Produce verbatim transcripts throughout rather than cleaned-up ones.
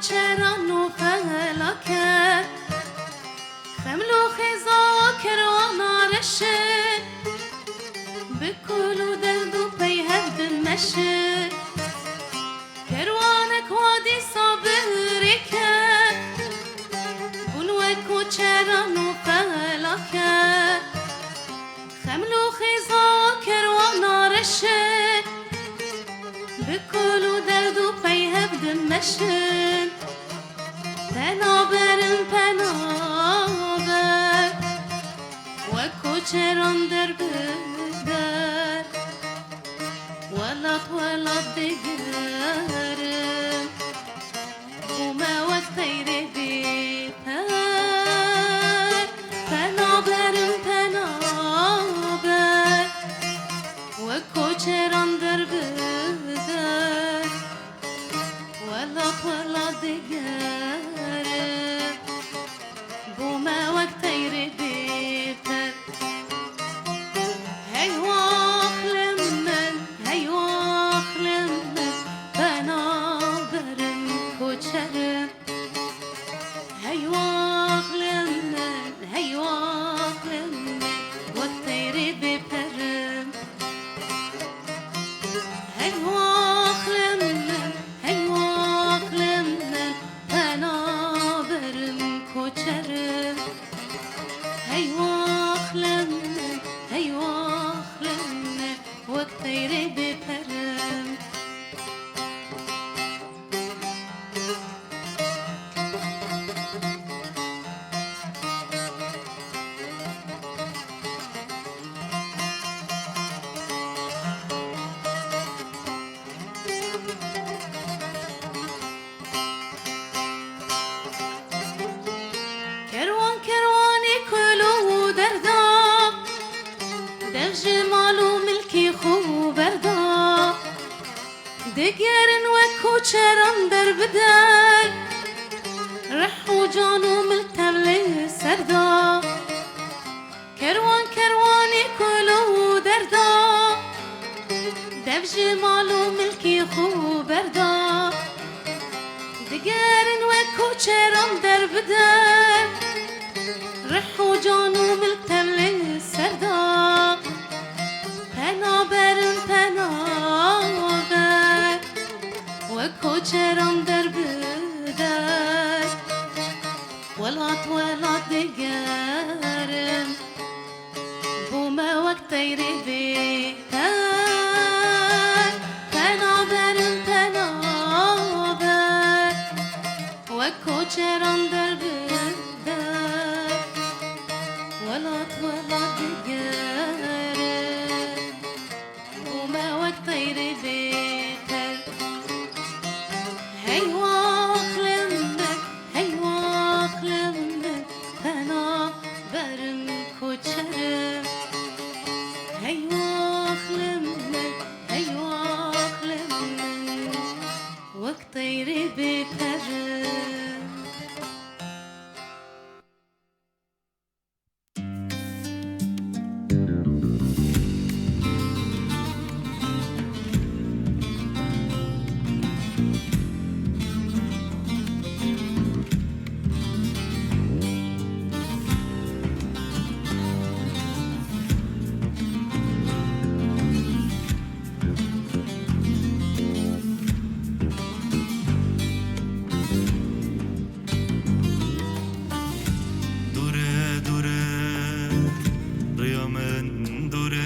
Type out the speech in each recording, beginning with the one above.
Çeran û felake, xeml û xêza kerwana reşe, bi kul û derd û pey hev dimeşe. Kerwanek wa dîsa birêke, hûn wek koçeran û felake. Xeml û xêza kerwana reşe, bi kul û derd û pey hev dimeşin. Penaberin penaber, wek koçeran der bi der. Welat welat digerin. Bûme wek teyrê bêper, penaberim penaber, wek koçeran der bi der, welat welat digerim. Bûme wek teyrê bêper. Hey waxlê min, hey waxlê min, penaberim koçerim. Hey waxlê min, hey waxlê min, wek teyrê bêperim. Hey waxlê min, hey waxlê min, penaberim koçerim. Hey waxlê min, hey waxlê min, wek teyrê bêperim. Kerwan kerwanê kul û derda, dev ji mal û milkê xwe berda. Digerin wek koçeran der bi der, rih û can û milk tevlê ser da. Kerwan kerwanê kul û derda, dev ji mal û milkê xwe berda. Digerin wek koçeran der bi der, rih û can û milk tevlê ser da. Penaberin penaber, wek koçeran der bi der. Welat welat digerim, bûme wek teyrê bêper. Penaberim penaber, wek koçeran der bi der. Welat welat digerim, bûme wek teyrê bêper. Hey waxlê min, hey waxlê min, penaberim koçerim. Hey waxlê min, hey waxlê min, wek teyrê bêperim. Dûre dûre, rêya min dûre.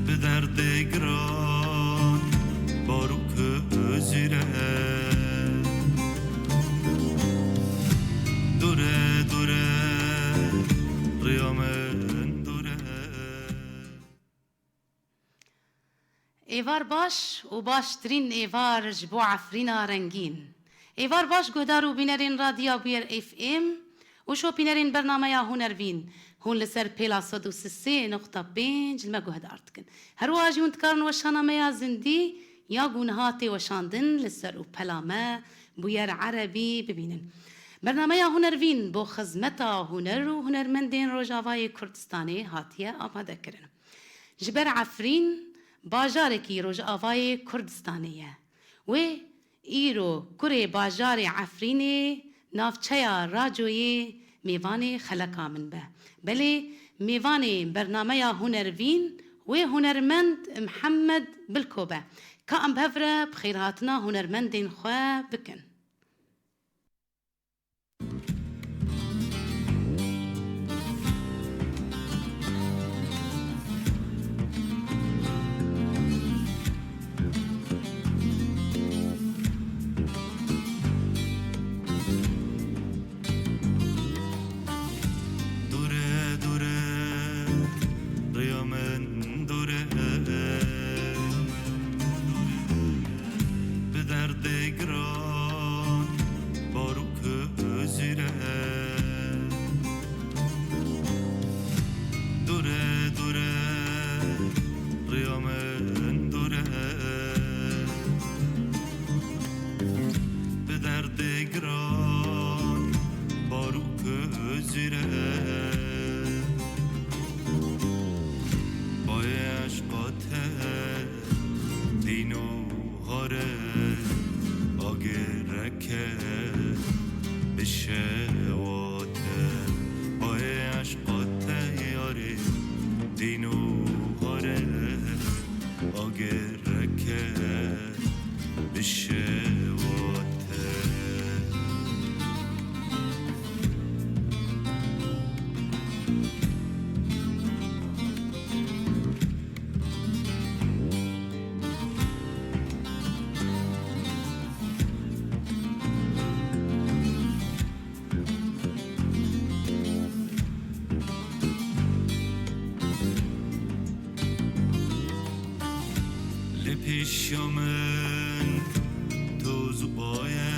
Bi derdê giran, barûk û zîre. Dûre dûre, rêya min dûre. Êvar baş û baştirîn êvar ji bo Efrîna rengîn. Êvar baş guhdar û bînerên Radya Bûyer F M û şopînerên bernameya Hunervîn. Hûn li ser pêla sed û sê nokta pênc li me guhdar dikin. Her wiha jî hûn dikarin weşana me ya zindî ya ku niha tê weşandin li ser û pela me Bûyer Erebî bibînin. Bernameya Hunervîn bo xizmeta huner û hunermendên Rojavayê Kurdistanê hatiye amadekirin. Ji ber Efrîn bajarekî Rojavayê Kurdistanê ye. Wê îro kurê bajarê Efrînê, navçeya Racoyê mêvanê xeleka min be. Belê mêvanê bernameya Hunervîn wê hunermend Mihemed Bilko be. Ka em bi hev re bi xêrhatina hunermendên xwe bikin. Dûre dûre rêya min dûre, bi derdê giran barûk zîre. Dûre dûre rêya min dûre, bi derdê giran barûk zîre. Bayê eşqa te dîn û xare, agireke bi şewate. Bayê eşqa te yarê dîn û xare, agireke bi şewate. Li pêşiya min toz û baye,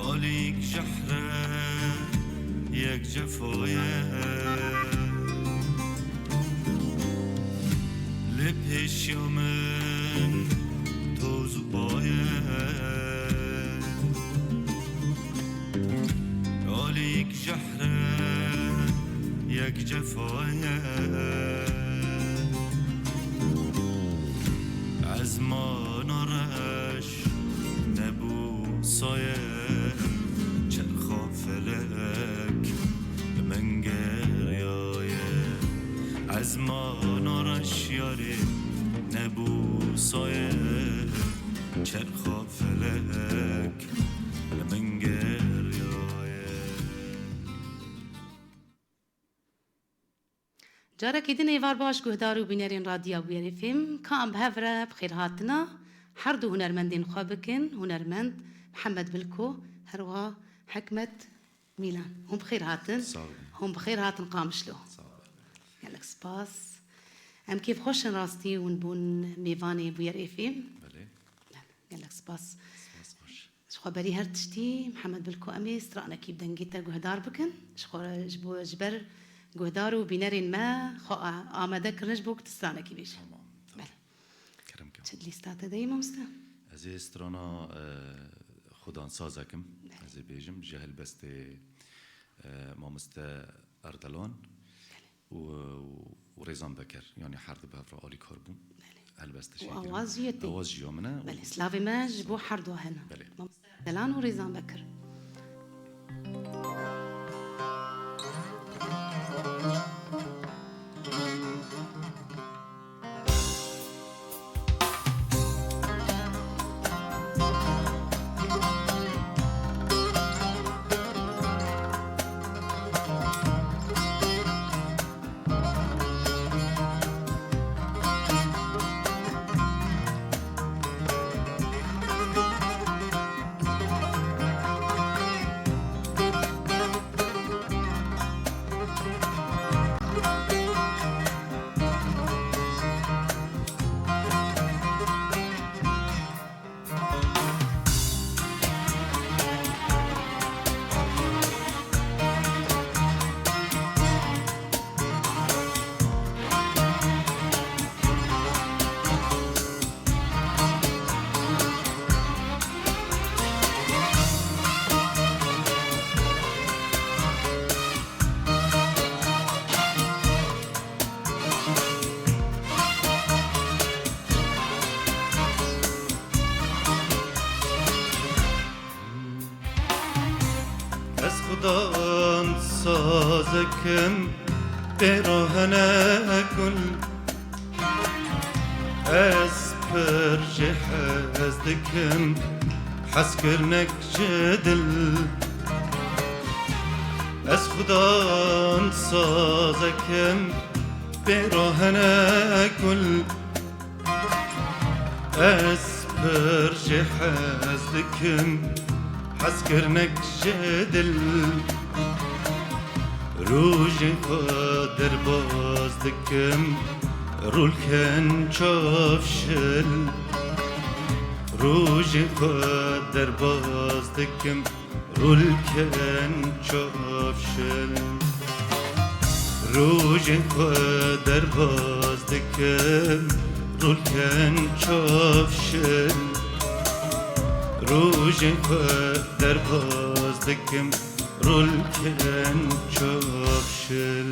alîk jehre, yek cefaye. Li pêşiya min toz û baye, alîk jehre, yek cefaye. Ezmana reş nebû saye, çerxa felek min geriyaye. Ezmana reş yarê nebû saye, çerxa felek min geriyaye. Carekî din êvar baş guhdar û bînerên Radya Bûyerê F M, ka em bi hev re bi xêr hatina her du hunermendên xwe bikin, hunermend Mihemed Bilko, herwiha Hikmet Mîlan. Hûn bi xêr hatin. Sağ olun. Hûn bi xêr hatin Qamişlo. Sağ olun. Gelek spas. Em kêfxweş in rastî hûn bûn mêvanê Bûyer F M. Belê. Gelek spas. Spas xweş. Ji xwe berî her tiştî, Mihemed Bilko, em ê stranekî bi dengê te guhdar bikin. Ji xwe re, ji bo, ji ber guhdar û bînerên me xwe a-, amade kirine ji bo ku tu stranekî bêjî. Tamam, tamam. Belê. Kerem ke. Çi di lîsta te de ye, mamoste? Ez ê strana, e, xudansazek im. Belê. Ez ê bêjim, ji helbestê, e, mamoste Erdelan. Belê. û, û Rêzan Beker, yanî her du bi hev re alîkar bûn. Belê. Helbestê û şêkirin. Awaz jî yê te. Awaz jî ya min e. Belê, slavê me ji bo her du hene. Belê. Mamoste Erdelan û Rêzan Bekir. Xudan sazekim bêro hene gul. Ez pir jê hez dikim, hezkirinek ji dil. Ez xudan sazekim bêro hene gul. Ez pir jê hez dikim, hezkirinek ji dil. Rojên xwe derbas dikim, rûlken çavşil. Rojên xwe derbas dikim, rûlken çavşil. Rojên xwe derbas dikim, rûlken çavşil. Rojên xwe derbas dikim, rûlken çavşil.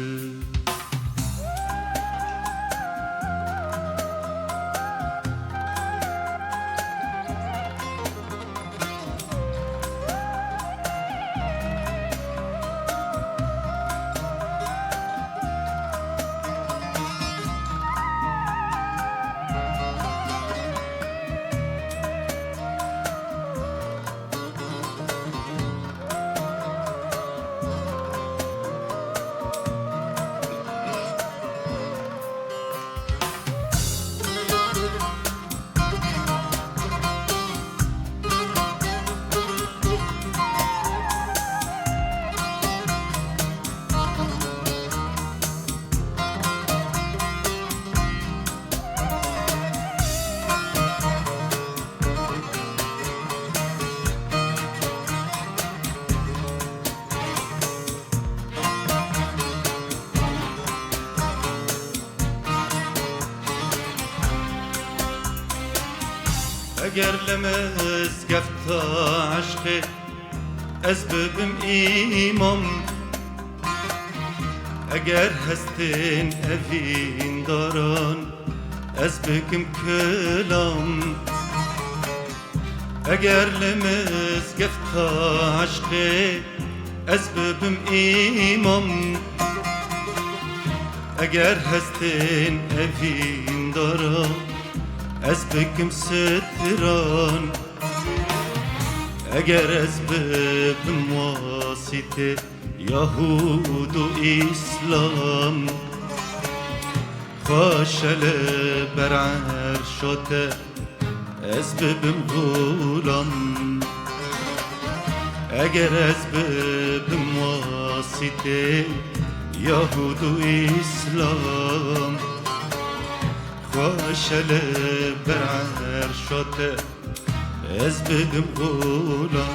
Eger li mizgefta eşqê ez bibim îmam, eger hestên evîndaran ez bikim kilam. Eger li mizgefta eşqê ez bibim îmam, eger hestên evîndara ez bikim stran, eger ez bibim wasîtê Yahûd û Îslam, xweşe li ber erşa te ez bibim xulam. Eger ez bibim wasîtê Yahûd û Îslam, xweşe li ber erşa te ez bibim xulam.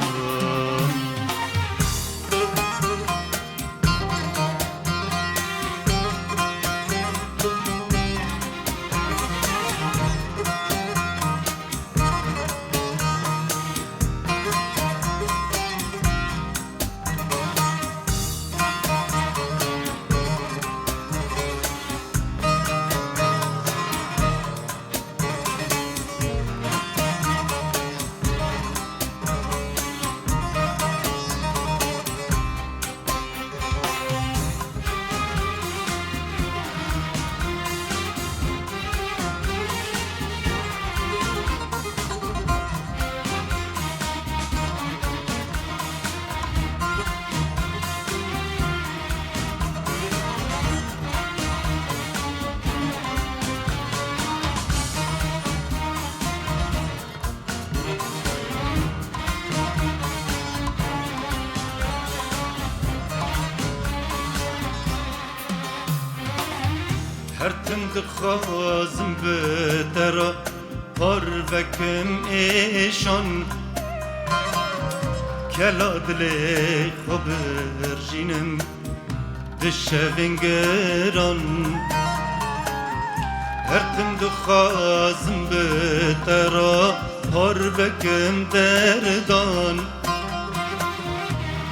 Her tim dixwazim bi te re parvekim êşan, kela dilê xwe birjînim di şevên giran. Her tim dixwazim bi te re parvekim derdan,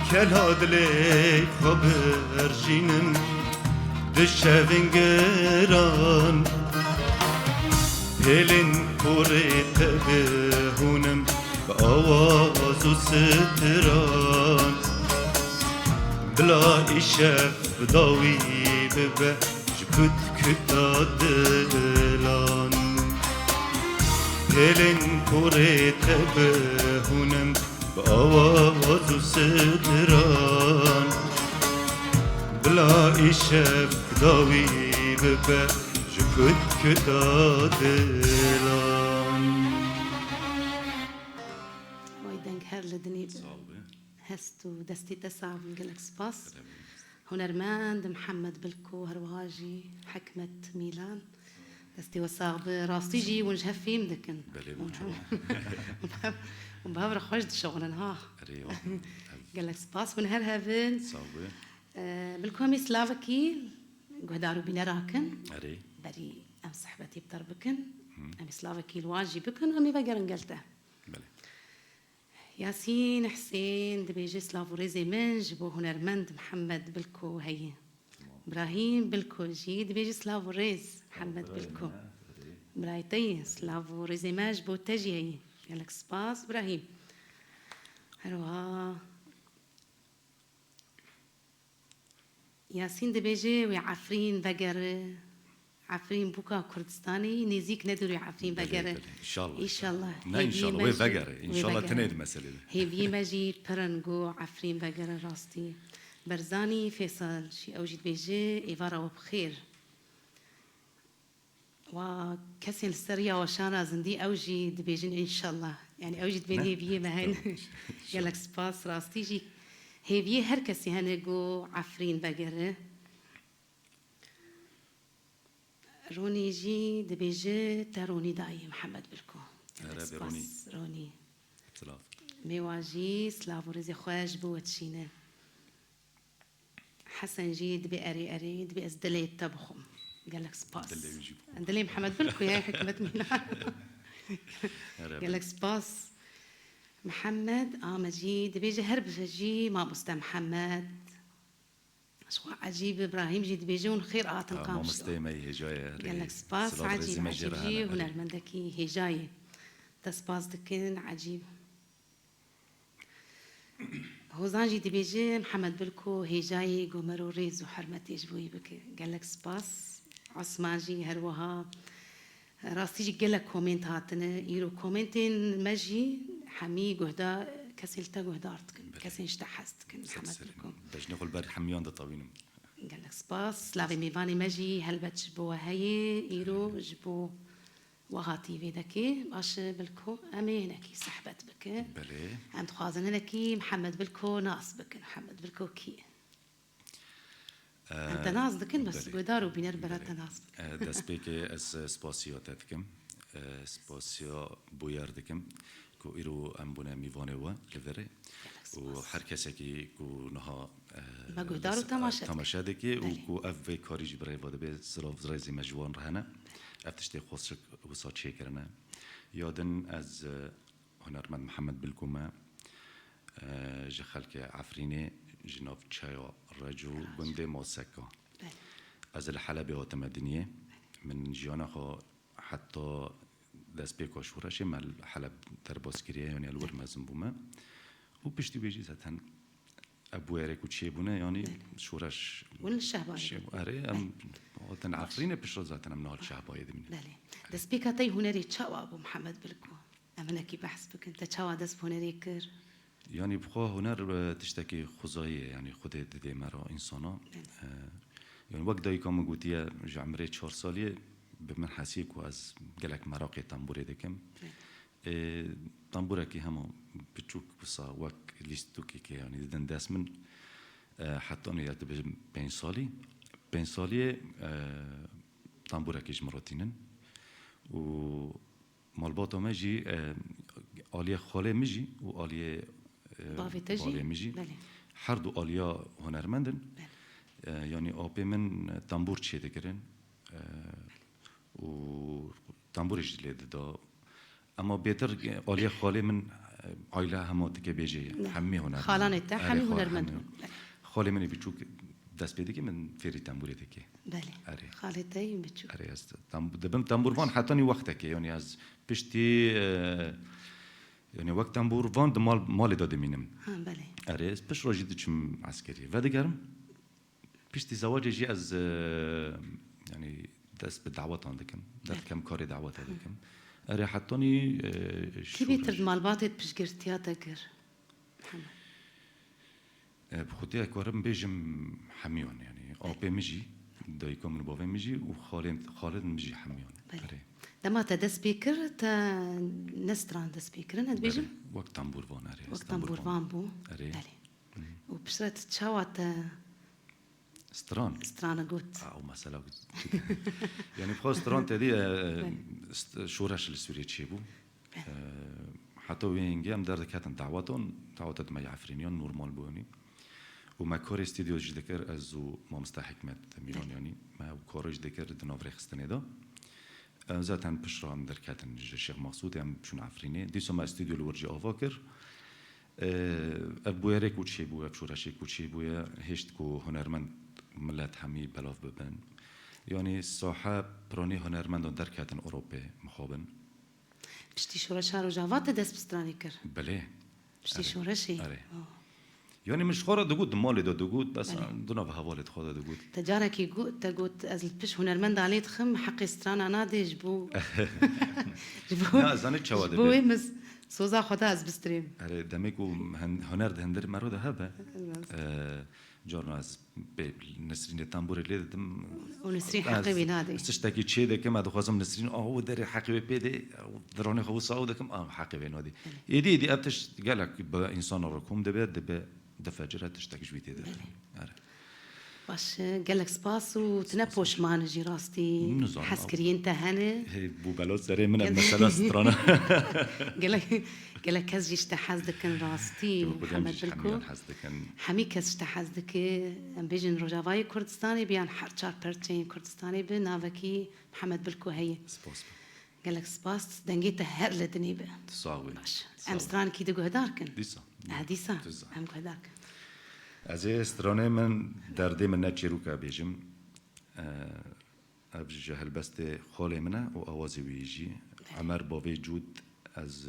kela dilê xwe birjînim di şevên giran. Pêlên porê te bihûnim bi awaz û stran. Bila îşev bi dawî bibe ji kut kuta dilan. Hêlên porê te bihûnin bi awaz û sidran. Bila îşev bi dawî bibe ji kut kuta dilan. Vay deng her li dinê be. Sağ ol be. Hest û destê te sax bin, gelek spas. Hunermend Mihemed Bilko, her wiha jî Hikmet Mîlan. Destê we sax be, rastî jî hûn ji hev fêm dikin. Belê, hûn çawa? Hûn bi hev re xweş dişixulin, ha. Erê, wa. Gelek spas, hûn her hev in. Sağ be. Ee, Bilko, em ê silavekî guhdar û bînera kin. Erê. Berî em sehbetê bi te re bikin. Hı. Em ê silavekî li wan jî bikin, em ê vegerin gel te. Belê. Yasîn Husên dibêje, silav û rêzê min ji bo hunermend Mihemed Bilko heye. Tamam. Brahîm Bilko jî dibêje, silav û rêz Mihemed Bilko. Birayê te ye, silav û rêzê me ji bo te jî heye. Gelek spas Brahîm. Her wiha Yasîn dibêje, wê Efrîn vegere. Efrîn bûka Kurdistanê, nêzîk ne dûrî Efrîn vegere. Belê, belê. Înşallah. Înşallah. Ne înşallah, wê vegere. Înşallah tenê di meselê de. Hêviyê me jî pir in ku Efrîn vegere rastî. Berzanî Fêsal jî, ew jî dibêje, êvara we bi xêr. Wa kesên li ser ya weşana zindî ew jî dibêjin înşallah. Yani ew jî dibên hêviyê me hene. Gelek spas, rastî jî hêviyê her kesî hene ku Efrîn vegere. Ronî jî dibêje te Ronî dayî Mihemed Bilko. Gelek spas Ronî. Silav. Mêwa jî silav û rêzê xwe ji bo we dişîne. Hesen jî dibê erê erê, dibê ez dilê te bixwim. Gelek spas. Dilê wî jî bixwim. Dilê Mihemed Bilko ye, Hikmet Mîna. Gelek spas. Mihemed Amed jî dibêje her bijî mamoste Mihemed. Ji xwe Ecîb Îbrahîm jî dibêje hûn xêr hatin. Ha, kam mamosteyê me yê hêja ye, erê. Gelek spas. Silav, Ecîb, rêzê me jê Ecîb re jî hene, erê. Hunermendekî hêja ye. Te spas dikin Ecîb. Hozan jî dibêje, Mihemed Bilko hêjayê, ku me ro rêz û hurmetê ji bo wî bike. Gelek spas. Osman jî her wiha. Rastî jî gelek komênt hatine. Îro komêntên me jî hemî guhda-, kesên li te guhdar dikin. Belê. Kesên ji te hez dikin, Mihemed Bilko. Bejnê xwe li ber hemiyan de tawînim. Gelek spas. Silavê mêvanê me jî helbet ji bo we heye. Îro ji bo Waha T V dekê, baş e, Bilko, em ê hinekî sehbet bikin. Belê. Em dixwazin hinekî Mihemed Bilko nas bikin. Mihemed Bilko kî ye? Em te nas dikin, bes guhdar û bîner bera te nas bikin. Eh, destpêkê ez, eh, spasiya te dikim. Eh, spasiya bûyer dikim ku îro em bûne mîvanê we li virê. Gelek spas. Û her kesekî ku niha, eh, me guhdar û temaşe dike. Temaşe dike û ku ev vê karî jî bi rê ve dibe, silav rêzê me ji wan re hene. Ev tiştê xweşik wisa çêkirine. Ya din ez, e, hunermend Mihemed Bilko me, e, ji xelkê Efrînê, ji nav çaya Reco, gundê Maseka. Belê. Ez li Helebê hatime dinyê. Min jiyana xwe heta destpêka şoreşê me li Heleb derbas kiriye, yanî li wir mezin bûme. Û piştî wê jî zaten ev bûyerê ku çêbûne, yanî şoreş. Hûn li Şehbayê çêbû. Erê, em hatin Efrînê, piştre zaten em niha li Şehbayê dimînin. Belê. Destpêka te yê hunerê çawa bû, Mihemed Bilko? Em hinekî behs bikin. Te çawa dest bi hunerê kir? Yanî bi xwe huner, e, tiştekî xwezayî ye, yanî Xwedê didê me re însana. Belê. E, yanî wek dayika min gotiye, ji emrê çar saliyê bi min hesiye ku ez gelek meraqê tembûrê dikim. Belê. Ê, tembûrekî hema biçûk wisa wek lîstokekê, yanî didin dest min, e, hetanî ez dibêjim pênc salî. Pênc saliyê, e, tembûrekî ji min re tînin. Û malbata me jî, e, aliyê xalê min jî û aliyê, e, bavê min jî, her du aliya hunermend in. Belê. E, yanî apê min tembûr çêdikirin. E, û tembûrê jî lê dida. Ema bêtir, e, aliyê xalê min, e, aîle hema dike bêjê ye. Hemî hunermend. Xalanê te hemî hunermend bûn. Xalê min ê biçûk dest pê dike, min fêrî tembûrê dike. Belê. Erê. Xalê te yê biçûk. Erê, ez tem-, dibim tembûrvan hetanî wextekê. Yanî ez piştî, e, yanî wek tembûrvan di mal, malê de dimînim. Ha, belê. Erê, ez pişt rojî diçim eskerî. Vedigerim. Piştî zewacê jî ez, e, yanî dest bi dawetan dikim. Derdikem karê daweta dikim. Erê hetanî, e, Kî bêtir şoreş- di malbatê de piştgirtiya te kir? Mihemed. E, bi xwedî ez karim bêjim hemiyan, yanî apê min jî, dayika min û bavê min jî û xalên, xalên min jî hemiyan. Belê. Erê. Dema te dest pê kir, te ne stran dest pê kirin, ez dibêjim? Belê, wek tembûrvan, erê. Wek tembûrvan bû. Erê. Belê. Û piştre tu çawa te Stran. Strana got. Ew mesela got. Yanî, bi xwe stran tedî, e, Belê. st-, şoreş li Sûriyê çêbû. Belê. E, heta wê hingê em derdiketin dawetan, daweta di me yê Efrîniyan normal bû, yanî. Û me karê stûdyo jî dikir, ez û mamoste Hikmet Mîran, Belê. yanî, me ew karê jî dikir di nav rêxistinê de. E, zaten pişt re em derketin ji Şêx Maqsûdê, em çûn Efrînê. Dîsa me stûdyo li wir jî ava kir. E, ev bûyerê ku çêbû, ev şoreşê ku çêbûye, hêşt ku hunermend milet hemî belav bibin. Yanî sahe piranî hunermendan derketin Ewropê mixabin. Piştî şoreşa Rojava te dest bi stranê kir? Belê. Piştî Erê. şoreşê? Erê. Oh. Yanî min ji xwe re digot, di malê de digot, bes Belê. di nav hevalê xwe de digot. Te carekî got, te got, ez li pişt hunermenda lê dixim, heqê strana nadê ji bo, ji bo, Na, ez zanî çawa ji dibe. bo wê min soza xwe de ez bistrêm. Erê, demê ku hen-, huner di hundir mero de hebe. Rast. E, carna ez pê Nisrînê tembûrê lê didim. Û Nisrîn Ez, heqê wê nadê. ez tiştekî çê dikim, ez dixwazim Nisrîn, ah, û derê heqê wê pê dê, û diranê xwe wisa û dikim, ah, heqê wê nadê. Belê. Êdî, êdî ev tişt gelek bi însana re kom dibe, dibe, difecire tiştek ji wî tê de. Belê. Erê. Baş, gelek spas û tu ne poşman jî rastî Nizanim, hez ew kiriyên te hene. Hey, bû bela serê min, ev Gel- mesela strana. Gelek, gelek kes jî ji te hez dikin rastî, Dû Xwedê em Mihemed jî ji Bilko. hemiyan hez dikin. Hemî kes ji te hez dike. Em bêjin Rojavayê Kurdistanê bi yan her çar perçeyên Kurdistanê bi, navekî Mihemed Bilko heye. Spas be. Gelek spas, dengê te her li dinê be. Sax bî. Baş. Sax Em bî. stranekî di guhdar kin. Dîsa. Ha, dîsa. Dîsa. Em guhdar kin. Ez ê stranê min, derdê min ne çêrûka bêjim. E, ev ji helbestê xalê min e û awazê wî jî. Belê. Emer bavê Cûd, ez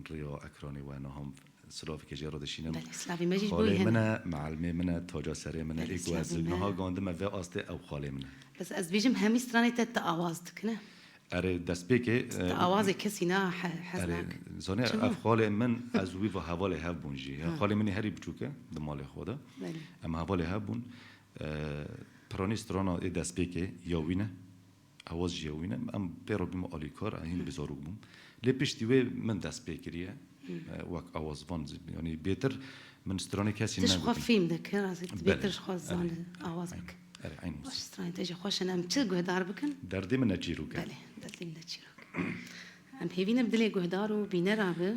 rêya ekranê we naham silavekê jê re dişînim. Belê, silavê me jî ji bo Xalê hene. min e, meelimê min e, taca serê min e. Belê, Ê ku ez silavê me. niha gandime vê astê, ew xalê min e. Bes ez bêjim hemî stranê te tu awaz dikine. Erê, destpêkê, Tu e, awazê kesî na he-, hez Erê, nake. zanê, Çima? ev xalê min, ez wî va hevalê hev bûn jî. Ha. Xalê min ê herî biçûk e, di malê xwe de. Belê. Em hevalê hev bûn. E, piranî strana ê destpêkê ya wî ne. Awaz jî ya wî ne. Em pê re bûm alîkar, em hîn Hı. bi zarok bûm. Lê piştî wê min dest pê kiriye. Hı. E, wek awazvan, yanî bêtir min stranê kesî Ti ji xwe negotin. fîm dikir, ez Belê. bêtir ji xwe Erê. zan awaz Eyn. bik. Erê, eyn Baş, wisa. stranê te jî xweş in, em çi guhdar bikin? Derdê min ne çîrok e. Belê, derdê min ne çîrok. Em hêvî ne bi dilê guhdar û bînera bi.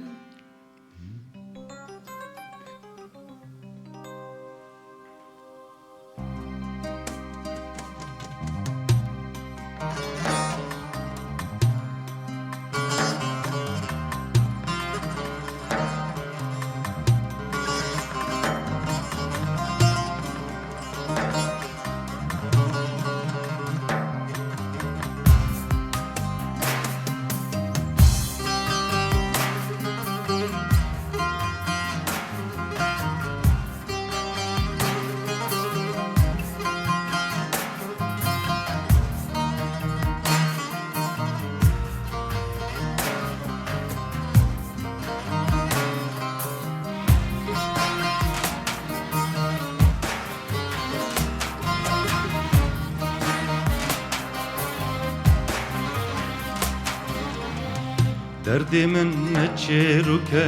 Derdê min ne çêrok e,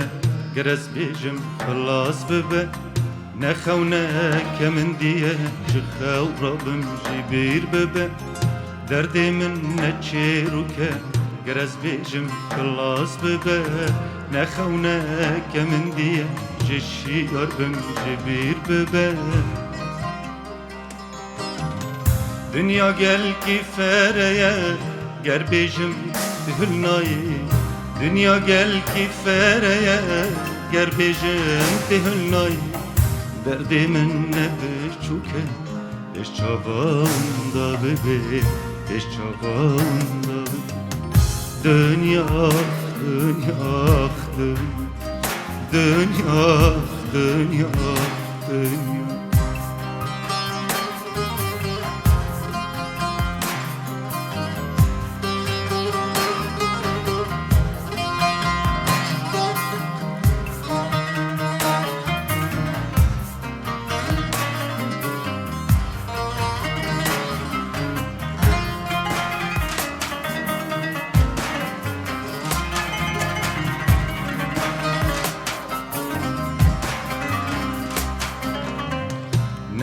ger ez bêjim xilas bibe. Ne xewneke min diye, ji xew rabim jî bîr bibe. Derdê min ne çêrok e, ger ez bêjim xilas bibe. Ne xewneke min diye, ji şiyar bim jî bîr bibe. Dinya gelkî fere ye, ger bêjim tu hil nayî. Dinya gelkî fere ye, ger bêjim tu hil nayî. Derdê min ne biçûk e, pêş çavan da bibe, pêş çavan da bibe. Dinya, dinya, dinya, dinya. Dinya, dinya.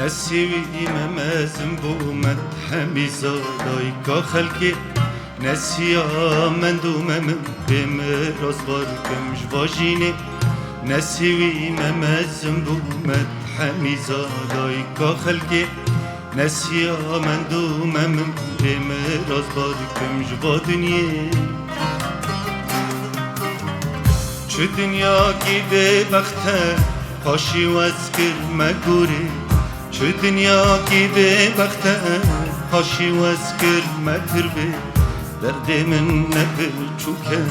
Nesî wî me mezin bû, me hemî za dayika xelkê. Nesiya mend û me min bê miras bar kim ji va jînê. Nesî wî me mezin bû, me hemî za dayika xelkê. Nesiya mend û me min bê miras bar kim ji va dinyê. Çi dinyakî bêbext e, paşî wez kir me gorê. Çi dinyakî bêbext e, paşî wez kir me tirbê. Derdê min ne biçûk e,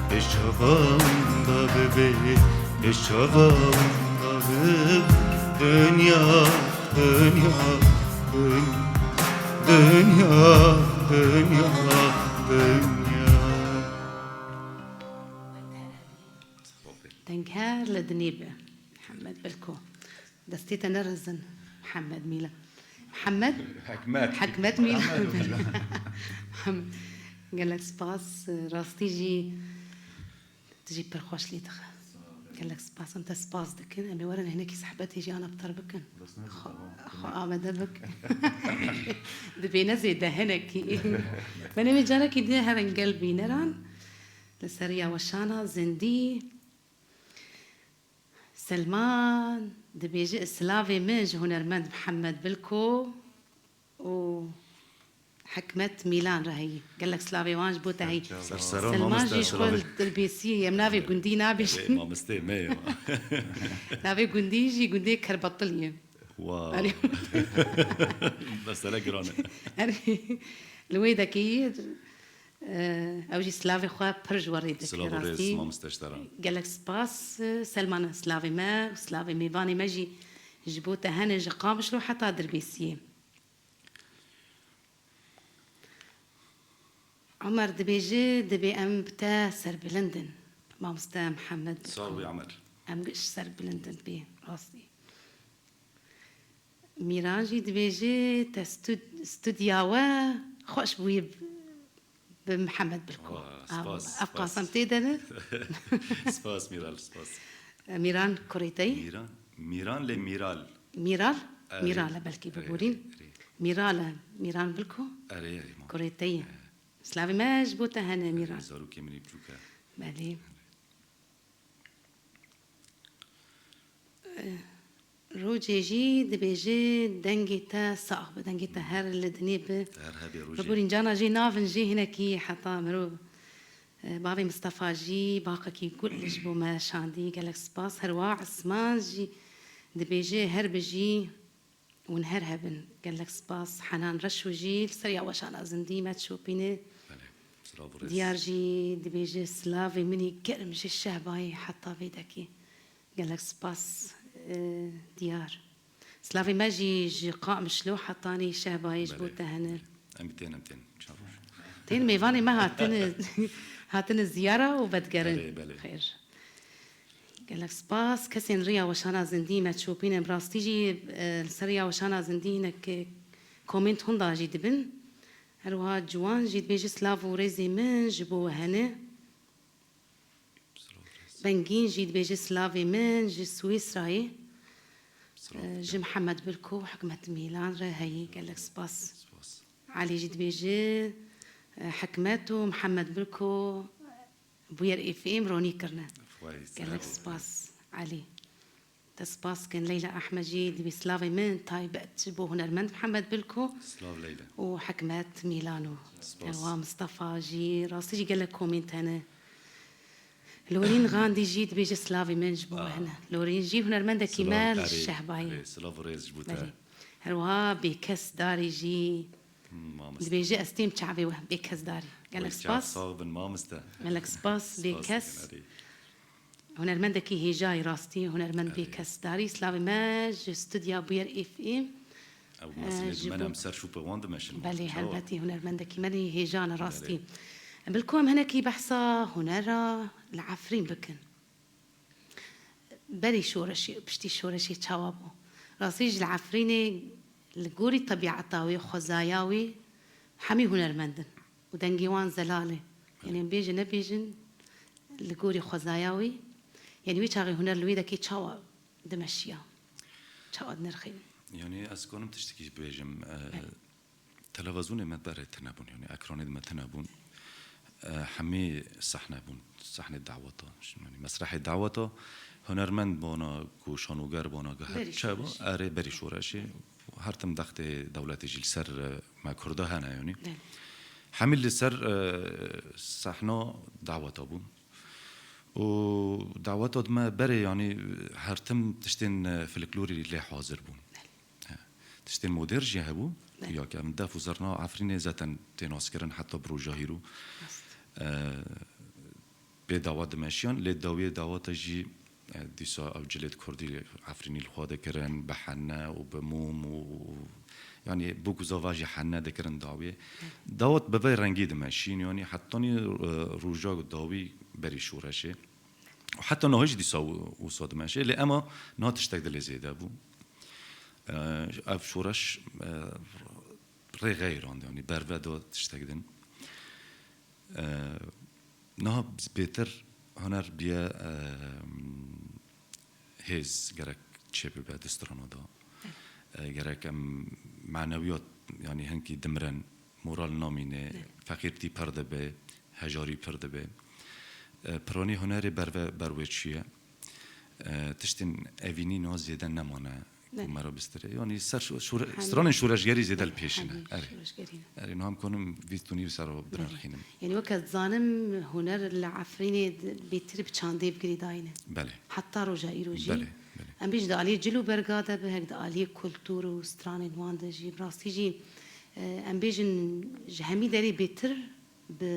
pêş çavan da bibê, pêş çavan da bibê. Dinya, dinya, dinya, dinya, dinya, dinya. Deng her li dinê be. Mihemed Bilko. Destê te nerizin. Mihemed Mîlan. Mihemed? Hikmet. Hikmet Mîlan. Mihemed. Gelek spas. Rastî jî tu jî pir xweş lê dixe. Gelek spas. Em te spas dikin. Em ê werin hinekî sehbetê jî ana bi te re bikin. Xwe, xwe amade bik. Dibêne zêde hinekî. Me nêvê carekî dî herin gel bîneran. Li ser ya weşana zindî. Selman dibêje, silavê min ji hunermend Mihemed Bilko û Hikmet Mîlan re heyî. Gelek silavê wan ji bo te heyî. Ser seran Selman mamoste, jî ji xwe silavê. Dirbêsiyê ye, em navê gundî nabêjin. Ê, mamosteyê me ye. Navê gundî jî gundê Kerbatilî ye. Wow. Erê. Mesele giran e. Erê. Li wê dekê, e, ew jî silavê xwe pir ji we rê dike. Silav û rêz, rastî. Mamoste ji te re. Gelek spas, e, Selman, silavê me û silavê mêvanê me jî ji bo te hene, ji Qamişlo heta Dirbêsiyê. Omer dibêje, dibê em bi te serbilind in. Mamoste Mihemed. Sağ ol, Omer. Em giş serbilind in bê, rastî. Mîran jî dibêje, te stud-, studya we xweş bûye bi, bi Mihemed Bilko. Wa, spas, spas. Ev qasem tê de ne? Spas, Mîran, spas. Mîran kurê te yî? Mîran, Mîran lê Mîral. Mîral? Erê, Mîral e belkî erê, biborîn. Erê. Mîral e, Mîran Bilko. Erê, erê, ma. Kurê te yî. Erê. Silavê me ji bo te hene, Mîran. Erê, zarokê min ê biçûk e. Belê. Erê. Eh, Rojê jî dibêje, dengê te sax be, dengê te her li dinê be. Her hebê Rojê. Biborîn cana jê navin jê hinekî heta mirov. Eh, bavê Mistefa jî baqekî gul ji bo me şandî, gelek spas. Herwa Esman jî dibêje, her bijî hûn her hebin. Gelek spas. Henan Reşo jî li ser ya weşana zindî me dişopîne. Belê. Silav û rêz. Diyar jî dibêje, silavê min î germ ji Şehbayê heta vê dekê. Gelek spas, e, Diyar. Silavê me jî ji Qamişlo hetanî Şehbayê ji bo Belê. Te hene. Em tên, em tên. Çar roj. Tên mêvanê me hatine, hatine ziyara û vedigerin. Belê, belê. Xêr. Gelek spas. Kesên riya weşana zindî me çopîne. Bi rastî jî, e, li ser riya weşana zindî hinek komênt hunda jî dibin. Her wiha Ciwan jî dibêje, silav û rêzê min ji bo we hene. Bengîn jî dibêje, silavê min ji Swîsrayê, Silav e, dikim. Ji Mihemed Birko û Hikmet Mîlan re heyî. Gelek spas. Spas. Elî jî dibêje, e, Hikmet û Mihemed Birko Bûyer F M ronî kirine. Vay, Gelek silav. Spas, Elî. Te spas kin. Leyla Ehmed jî dibê silavê min taybet ji bo hunermend Mihemed Bilko Silav Leyla. Û Hikmet Mîlano. Spas. Tewa Mistefa jî, rastî jî gelek komîn hene. Lorîn Gandî jî dibêje silavê min ji bo Ah. hene. Lorîn jî hunermendekî Silav me li erê, Şehbayê. erê, silav û rêz ji bo te. Belê. Her wiha Bêkes Darî jî Hmm, mamoste. dibêje ez têm çavê we. Bêkes Darî. Gelek Wê çav spas. Sax bin mamoste. Gelek spas. Spas Bêkes. dikin, erê. Hunermendekî hêjayî rastî, hunermend bê kesdarî. Slavê me ji studya Bûyer F M. Ew meselê ji me bo- em ser şûpe wan dimeşin. Belê, helbetî hunermendekî me hêjan e rastî. Belê. Bilko em hinekî behsa hunera li Efrîn bikin. Berî şoreşê, piştî şoreşê çawa bû? Rastî jî li Efrînê li gorî tebîeta wê, xwezaya wê hemî hunermend in û dengê wan zelal e. Yanî em bêjin nebêjin li gorî xwezaya wê, yanî wê çaxê huner li wê dekê çawa dimeşiya? Çawa dinirxînin? Yanî ez kanim tiştekî bêjim, e, Belê. Televîzyonê me berê tune bûn, yanî ekranê me tune bûn. E, hemî sehne bûn, sehnê daweta. Yanî mesrehê daweta, hunermend bona, ku şanoger bona, ku her Berî çi bû, şoreşê. Erê berî şoreşê. Her tim dextê dewletê jî li ser, e, me Kurda hene, yanî. Belê. Hemî li ser, e, sehna daweta bûn. Û daweta me berê, yanî her tim tiştên, e, folklorî lê hazir bûn. Belê. He. Tiştên modern jî hebû. Belê. Ya ke em def û zirna Efrînê zaten tê naskirin heta bi roja hîro. Rast. E, pê dawa dimeşiyan, lê dawiyê dawata jî, e, dîsa ew cilêt kurdî Efrînî li xwe dikirin, bi hene û bi mûm û, û, yanî bûk û zava jî hene dikirin dawiyê. Belê. Dawat bi vê rengî dimeşîn, yanî hetanî, e, roja dawî berî şoreşê. Û heta niha jî dîsa û-, wisa dimeşe. Lê ema niha tiştek dilê zêde bû. E, ev şoreş, e, rê xeyrand, yanî berve da tiştek din. E, niha bêtir huner biye, e, hêz gerek çêbibe di strana da. E, gerek em manewiyat, yanî hinkî dimrin, moral namîne, Evet. feqîrtî pir dibe, hejarî pir dibe. E, piranî hunerê berve, ber wê çi ye? E, tiştên evînî niha zêde nemane ku Evet. me re bistirê. Yanî ser şo-, şore-, Hemî stranên şoreşgerî zêde li pêşî ne. Hemî Erê. şoreşgerî ne. Erê, niha em konim vîst û nîv ser Belê. binirxînim. Yanî weke dizanim huner li Efrînê di-, bêtir bi çandê bi girêdayî ne. Belê. Heta roja îro jî. Belê, belê. Em bêjin di aliyê cil û berga de be, hek di aliyê kultur û stranên wan de jî, bi rastî jî, e, em bêjin ji hemî derê bêtir bi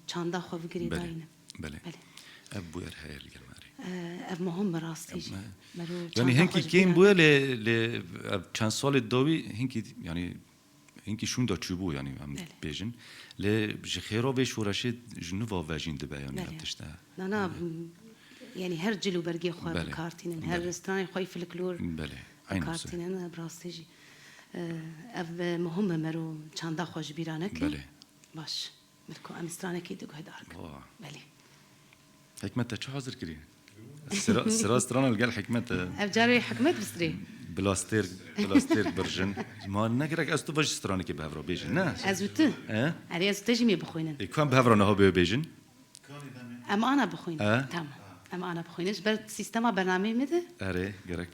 çanda xwe Belê, bigirêdayî ne. belê. Belê. Ev bûyer heye li gel me erê. E, ev muhim bi rastî Ev jî. me- Mero Yanî çanda hinkî xwe ji kêm bîra bûye lê, lê ev çend salê dawî hinkî, yanî hinkî şûnda çûbû, yanî em Belê. bêjin. Lê ji xêra vê şoreşê ji nû ve vejîn dibe, yanî Belê. ev tişt e. Na, na, m-, yanî her cil û bergê xwe Belê. bi kar tînin, her Belê. stranê xwe yê folklor Belê. bi Eyn kar wisa. tînin, bi rastî jî. E, ev, e, muhim e, mero çanda xwe ji bîra neke. Belê. Baş. Mirko, em stranekê di guhdar kin. Wa. Belê. Hikmet, te çi hazir kirî? Sira, sira strana li gel Hikmet e. Ev carê Hikmet bistirê. Bilastêr, bilastêr birjin. Ma ne gerek ez tu ve ji stranekê bi hev re bêjin, ne? Ez û tu? He? Erê, ez û te jî mê bixwînin. Ê, ku em bi hev re niha bê bêjin? Em ana bixwînin. He? Tamam. Em ana bixwînin. Ji ber sîstema bernameyê me de Erê, gerek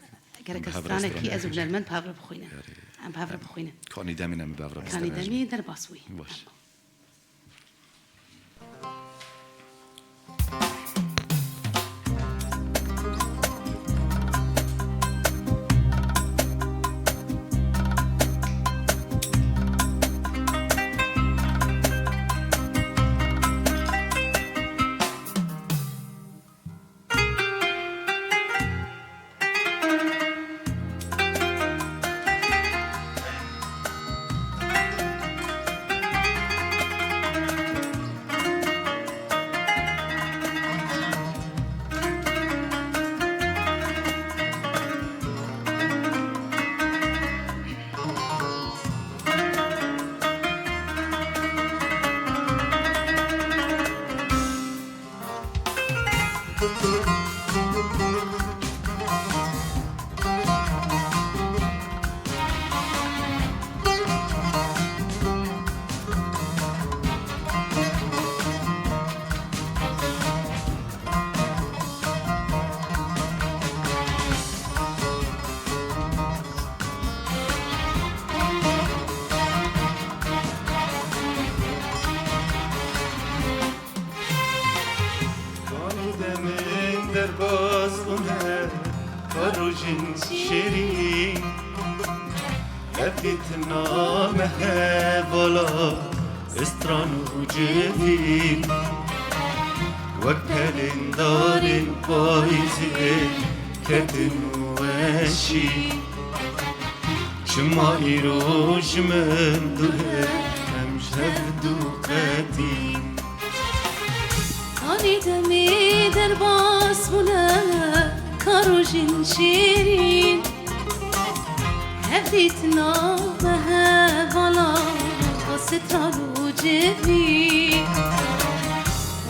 gerek bi hev re stranekî stranê. ez û hunermend bi hev re bixwînin. Erê. Em bi hev re bixwînin. Kanî demê ne, em bi hev re Kanî bixwînin. demê derbas wî. Baş. Tamam. Kanî demên derbas bûne, ka rojên şêrîn. Ev dîtina me hevala, stran û civîn. Wek pelên darên payîzê ketin û weşî. Çima îro ji min dûr e, em ji hev dû qetî. Tanî demê derbas bûne, ka rojên şêrîn. Hevdîtina me hevala, stran û civî.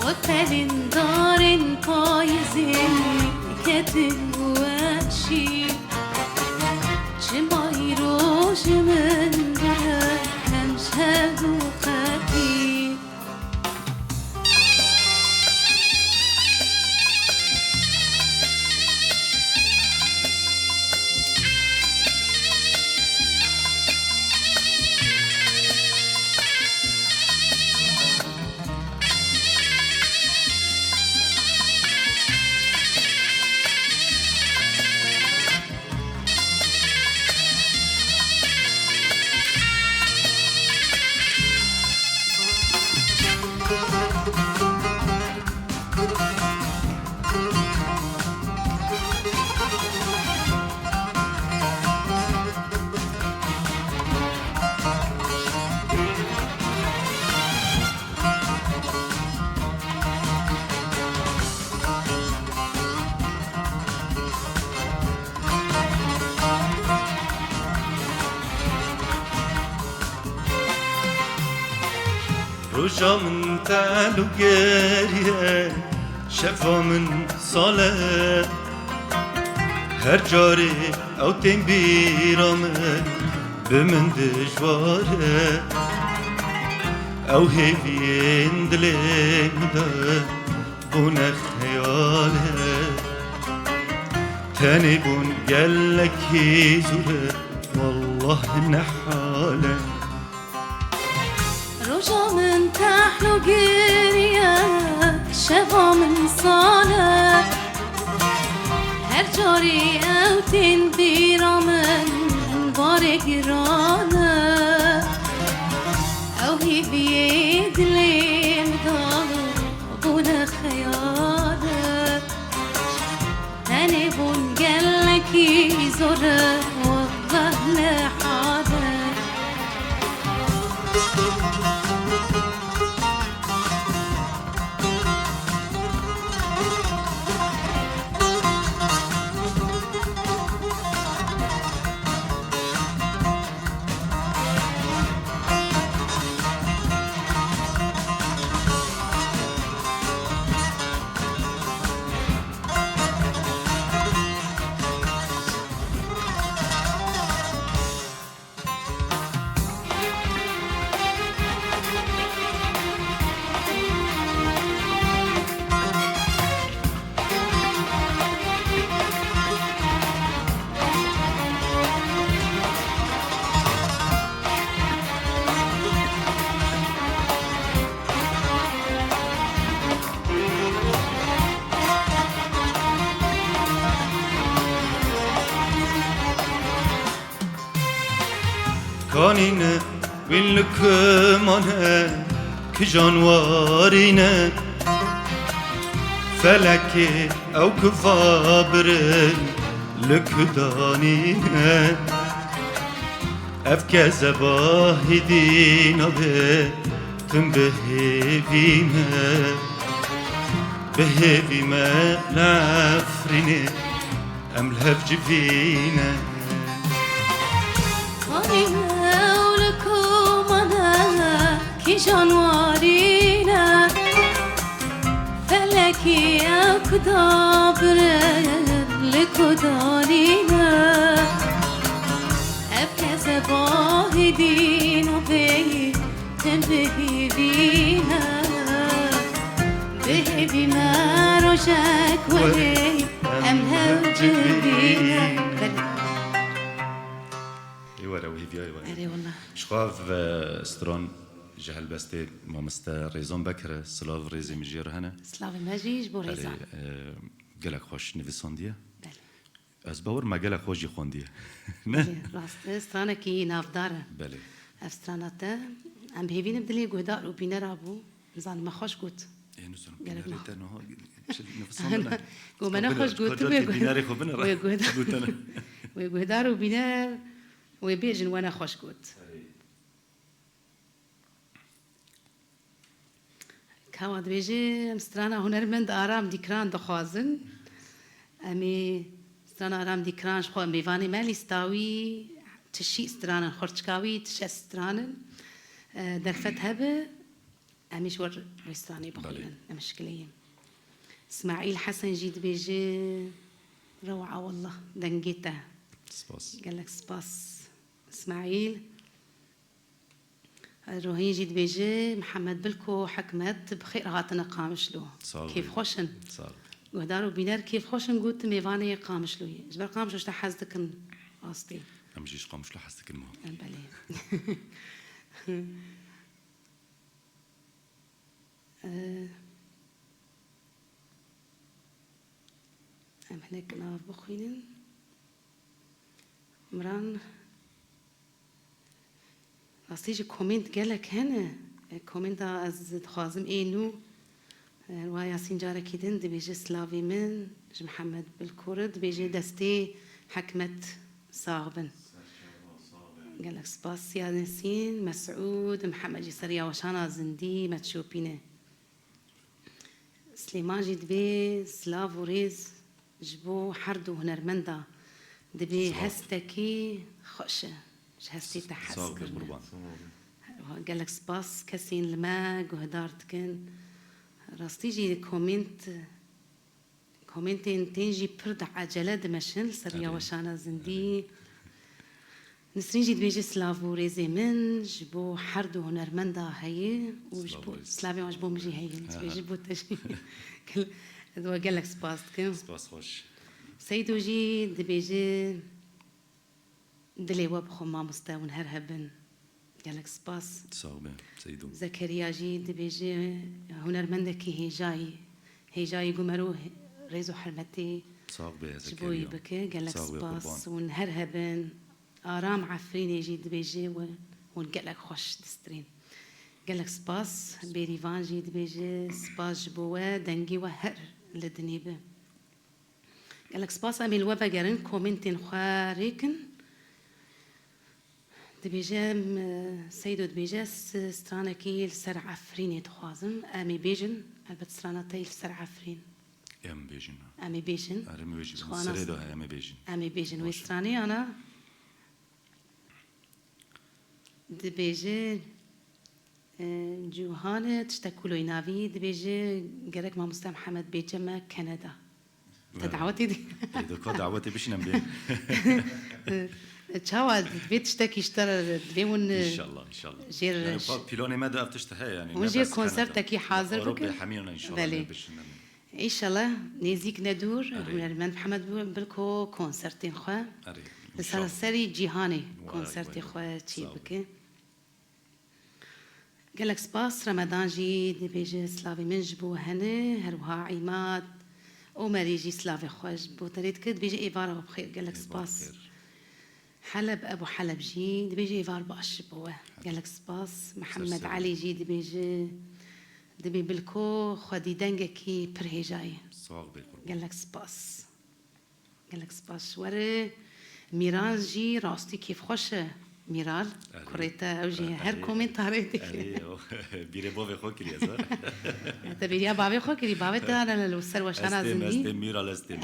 Wek pelên darên payîzê ketin weşî. Çima îro ji min dûr e, em ji hev dû qetî. Roja min tel û geriye, şeva min sal e. Her carê ew tên bîra min, bi min dijwar e. Ew hêviyên dilê min de bûne xeyal e. Tenê bûn gelekî zor e, wallah ne hal e. Roja min tehl û giriye, şeva min sal e. Her carî ew tên bîra min, barê giran e. Ew hêviyê dilê min da, bûne xeyal e. Tenê bûn gelekî zor e, wallah ne hal e. Kanî ne wîn li ku mane, kijan warî ne. Felekê ew ku va birin, li ku danî ne. Ev kezeba hêdî nabe, tim bi hêvî me. Bi hêvî me nefrînê, em li hev civîne. Tanî ew li ku mane, kîjan warî ne. Felekî ew ku da birin, li ku danî ne. Ev kezeba hêdî nabe, tim bi hêvî ne. Bi hêvî me rojek were, em hev civîne. Belê. Ê were, ew hêviya ê were. Erê wele. Ji xwe ev, e, stran ji helbestê mamoste Rêzan Bekir e. Silav rêzê min jê re hene. Silavê me jî ji bo Erê, Rêzan. E, gelek xweş nivîsandiye. Belê. Ez bawer me gelek xwe jî xwendiye. Ne? Belê, rast e, stranekî navdar e. Belê. Ev strana te, em hêvî ne bi dilê guhdar û bînera bû. Nizanim me xweş got. Ê, Ê, nizam, gerek bînerê ma. Te niha çi nifsan bine? Go me nexweş gotibe. Bînerê xwe bine. Wê guhdar, wê guhdar û bîner wê bêjin we nexweş got. Kawa dibêje, em strana hunermend Aram Dîkran dixwazin. Em ê strana Aram Dîkran ji xwe mêvanê me lîsta wî, tu şî stranin, xurçika wî, tu şeş stranin. E, derfet hebe, em ê ji wir wê stranê bixwînin. Belê. Ne mişkileyê. Îsmaîl Hesen jî dibêje, rewa wallah, dengê te. Spas. Gelek spas, Îsmaîl. Rohîn jî dibêje, Mihemed Bilko Hikmet, bi xêr hatine Qamişlo. Sağ ol. Kêfxweş in. Sağ ol. Guhdar û bîner kêfxweş in, got mêvanê Qamişloyê. Ji ber Qamişlo ji te hez dikin, astî. Em jî ji Qamişlo hez dikin, ma. Belê. Eh, em hinek nav bixwînin. Miran, rastî jî komênt gelek hene. E, komênta ez dixwazim ê nû, e, wa Yasîn carekî din dibêje, slavê min ji Mihemed Bilkor e, dibêje destê Hikmet sax bin. Gelek spas Yasîn, Mesûd, Mihemed jî seriya weşana zindî me dişopîne. Slêman jî dibê silav û rêz ji bo her du hunermenda. Dibê hestekî xweş e. Ji hestê te hez kirine. Gelek spas kesên li me guhdar dikin. Rastî jî komênt, komêntên tên jî pir di ecele dimeşin li ser ya weşana zindî. Nisrîn jî dibêje, silav û rêzê min ji bo her du hunermenda heye û ji bo, silavê wan ji bo min jî heye. Dibêje bo te jî. Ez we gelek spas dikim. Spas xweş. Seydo jî dibêje, dilê we bi xwe mamoste, hûn her hebin. Gelek spas. Sağ be, Seydo. Zekeriya jî dibêje, hunermendekî hêjayî, hêjayî gumero rêz û hurmetê ji bo wî bike. Gelek spas. Hûn her hebin. Aram Efrînê jî dibêje, we hûn gelek xweş distrîn. Gelek spas. Bêrîvan jî dibêje, spas ji bo we, dengê we her li dinê be. Gelek spas, em ê li we vegerin, komêntên xwe rêkin. Dibêje, em, e, Seydo dibêje, s-, stranekî li ser Efrînê dixwazim. Em ê bêjin, elbet strana te yî li ser Efrîn. Em bêjin. Em ê bêjin. Erê, em ê bêjin. Ji xwe nas- Serê de heye, em ê bêjin. Em ê bêjin. Wê stranê ana dibêje, e, Cûhane tiştek kuloy navî dibêje, gerek mamoste Mihemed bêje me Kanada. Te dawetê dî. Ê, de ka dawetê bişînem bê. Çawa divê tiştekî ji te re divê hûn, e, İnşallah, inşallah. Jêr yani, pa-, planê me de ev tişt heye yani. Hûn jê konsertekî hazir bikin. Belê. Bişînim. Înşallah nêzîk ne dûr, hunermend Mihemed Bilko konsertên xwe li seranserî cîhanê konsertê xwe çê bike. Gelek spas, Remedan jî dibêje, silavê min ji bo we hene, her wiha Îmad Omerî jî silavê xwe ji bo te rê dike, dibêje êvara we bi xêr, gelek spas. Heleb Ebû Heleb jî dibêje êvar baş ji bo we. Gelek spas. Mihemed Elî jî dibêje, dibê Bilko xwedî dengekî pir hêja ye. Gelek spas. Gelek spas ji we re. Mîran jî rastî kêfxweş e. Mîran, kurê te, ew jî her komentarê dike. Erê, bîrê bavê xwe kiriye, zor. Te bêriya bavê xwe kirî, bavê te hene li ser weşana zindî. Ez têm, ez têm, Mîran, ez têm.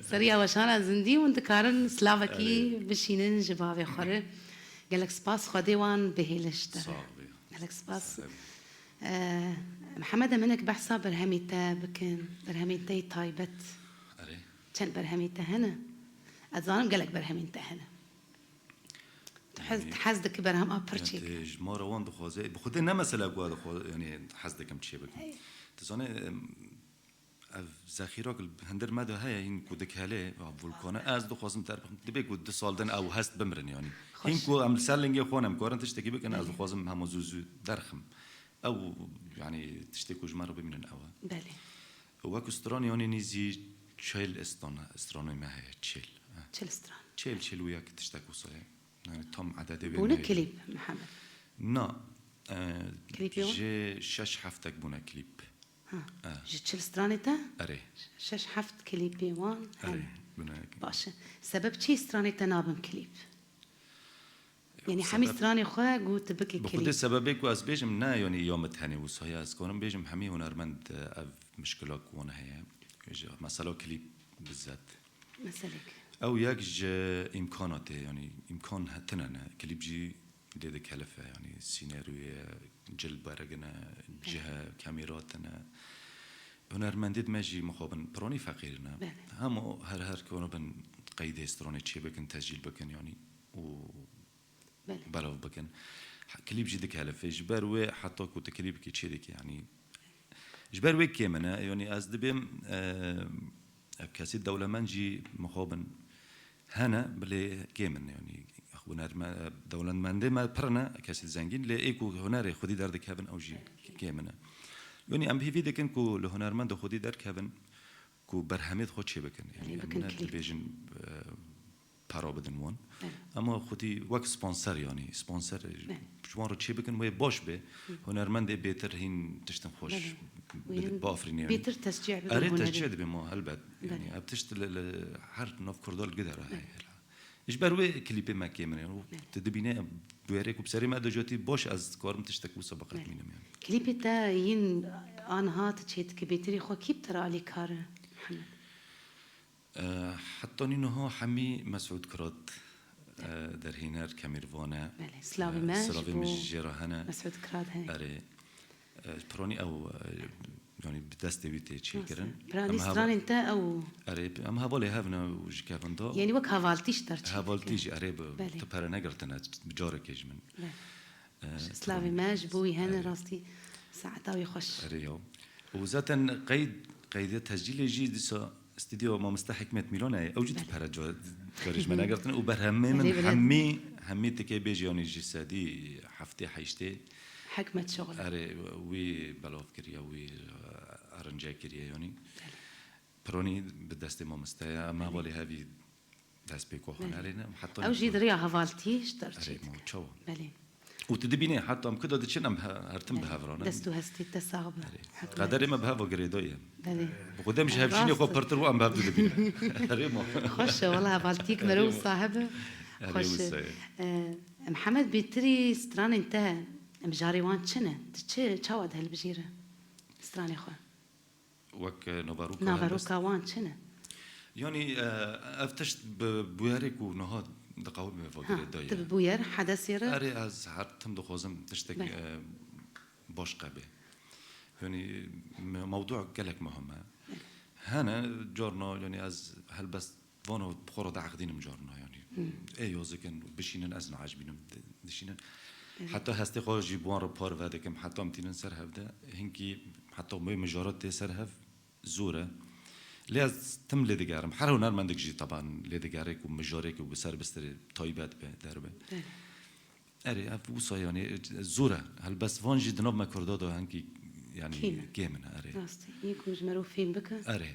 Seriya weşana zindî hûn dikarin slavekî bişînin ji bavê xwe re. Gelek spas, Xwedê wan bihêle ji te re. Sağ ol. Gelek spas. Sağ ol. Ee, Mihemed, em hinek behsa berhemê te bikin, berhemê te yê taybet. Erê. Çend berhemê te hene? Ez zanim gelek berhemên te hene. Tu hez, yani, tu hez dikî berhema pir çêke. Ji ma re wan dixwaze. Bi xwedê ne mesela ku dixwaze, yani hez dikim çê bikim. Hey. Tu zanî, em, ev zexîrak li hundir me de heye, hîn ku dikelê, va vulkane. Ez dixwazim derbixim. Dibe ku du sal din ew hest bimirin yani. Hîn ku em li ser lingê xwe ne, em karin tiştekî bikin, ez dixwazim hema zû zû derxim. Ew, yani, tiştê ku ji me re bimînin ew e. Belê. Wek stranê, yani, nîzî çil stran-, stranê me heye, çil. Çil stran. Çil, çil û yek tiştek wisa ye. Yani, tam ededê wê bûne neyê. Klîp, Mihemed? Na, e, klîp yo? Jê şeş heftek bûne klîp. Ha. Ji çil stranê te? Erê. Şeş heft klîpê wan hene. Erê, bineke. Baş e. Sebeb çi stranê te nabin klîp? Yanî hemî stranê xwe got tu bike klîp. Bi xwedê sebebê ku ez bêjim ne, yanî ya min tenê wisa ye, ez karim bêjim hemî hunermend, e, ev mişkila ku wan heye. Ji mesela klîp bizet. Meselek. Ew yek ji îmkana tê, yanî îmkan he-, tine ne. Klîp jî lê dikelife, yanî sîneroyê, cil bergine, cih e, kamera tine. Hunermendê me jî mixabin piranî feqîr ne. Belê. Hemû her her ku bin qeydê stranê çê bikin, tescîl bikin, yanî û Belê. belav bikin. Klîp jî dikelife. Ji ber wê heta ku tu klîpekî çê dikî, yanî ji ber wê kêm in e. Yanî ez dibêm, e, ev kesî dewlemend jî mixabin hene, bilê kêm in. Yanî hunerme-, dewlemendê me pir ne, kesî zengîn, lê ê ku hunerê xwedî derdikevin ew jî kêm in e. Yanî em hêvî dikin ku li hunermendê xwedî derkevin, ku berhemê xwe çê bikin. Yanî Lê em bikin ne klîp. dibêjin, e, para bidin wan. Evet. Ama xwedî wek sponsor, yanî sponsor Evet. ji wan re çê bikin, wê baş be. Hı. Hunermendê bêtir hîn tiştin xweş Belê. bi-, Wê bafirîne, yanî. bêtir tescî bibe Erê, hunerê. tescî dibe ma helbet. Yanî Belê. ev tişt li, li her nav Kurda li gidera heye. Ji ber wê klîpê me kêm in, yanî. Evet. Tu dibîne em bûyerê ku bi serê me de cotî baş, ez karim tiştek wisa biqetmînim, yanî. Klîpê te yîn anha tu çê dike bêtirî xwe kî bi te re alîkar e, Mihemed? E, heta nî niha hemî Mesûd Kirat, e, derhêner, kemîrvan e. Belê, silavê E, me ji silavê bo min jê re hene. Mesûd Kirat heye. Erê. E, piranî ew, e, yanî bi destê wî tê çêkirin. Rast e. Piranî Em heva-, stranên te ew. Erê, em hevalê hev ne û ji kevin da. Yanî wek hevaltî ji te re çêdike. Hevaltî jî, erê, bi, Belê. tu pere negirtine, bi carekê ji min. Belê. E, Silavê me ji bo wî hene Erê. rastî saeta wî xweş. Erê ya. Û zaten qeyd, qeydê tescîlê jî dîsa stûdyo mamoste Hikmet Mîlon e. Ew jî Belê. dipere ca-, carê ji me negirtin û berhemê min Belê, belê. hemî, hemî tikê bêjî yanî ji sedî heftê heştê. Hikmet şixul. Erê, wî belav kiriye, wî, e, aranjê kiriye yanî. Belê. Piranî bi destê mamoste ye. Em Belê. hevalê hevî dest pê ku Belê. hunerê ne, heta Ew jî niha di riya hevaltî ji te re Erê, çêdike. ma çawa? Belê. Û tu dibînî, heta em kuda diçin, em he-, her tim bi Belê. hev re ne. Dest û hestê te sax be. Erê. Hikmet. Qederê me bi hev girêdayî ye. Belê. Bi xwedê em ji hevjînê Rast xwe e. pirtir û em bi hev dibînin. Erê, ma. Xweş e, wela hevaltîk Erê, mero ma. sahibi. Erê, Xweş e. wisa ye. E, Mihemed, bêtirî stranên te, mijarê wan çi ne? Tu çi, çawa dihilbijêre stranê xwe? Wek, e, naveroka Naveroka helbest. wan çi ne? Yanî, e, ev tişt bi bûyerê ku niha diqewime Ha, vagirê daye. tu bi bûyer, hedesê re? Erê, ez her tim dixwazim tiştek, Belê. e, baş qebe. Yanî me-, mewdu gelek muhim e. Hene carna, yanî ez helbest vana bi xwe re dieqdînim carna, yanî. Hmm. Ê yozikin, bişînin, ez naecibînim, di-, dişînin. Evet. Heta hestê xwe jî bi wan re parve dikim, heta em tînin ser hev de, hinkî heta wê mijarat tê ser hev, zor e. Lê ez tim lê digerim. Her hunermendek jî teban lê digere ku mijarê ku bi ser bistirê taybet be, derbe. Evet. Erê, ev wisa yanî zor e. Helbest van jî di nav me Kurda de hinkî, yanî Kêm e. kêm in, erê. Rast e. Yê ku ji merov fêm bike. Erê.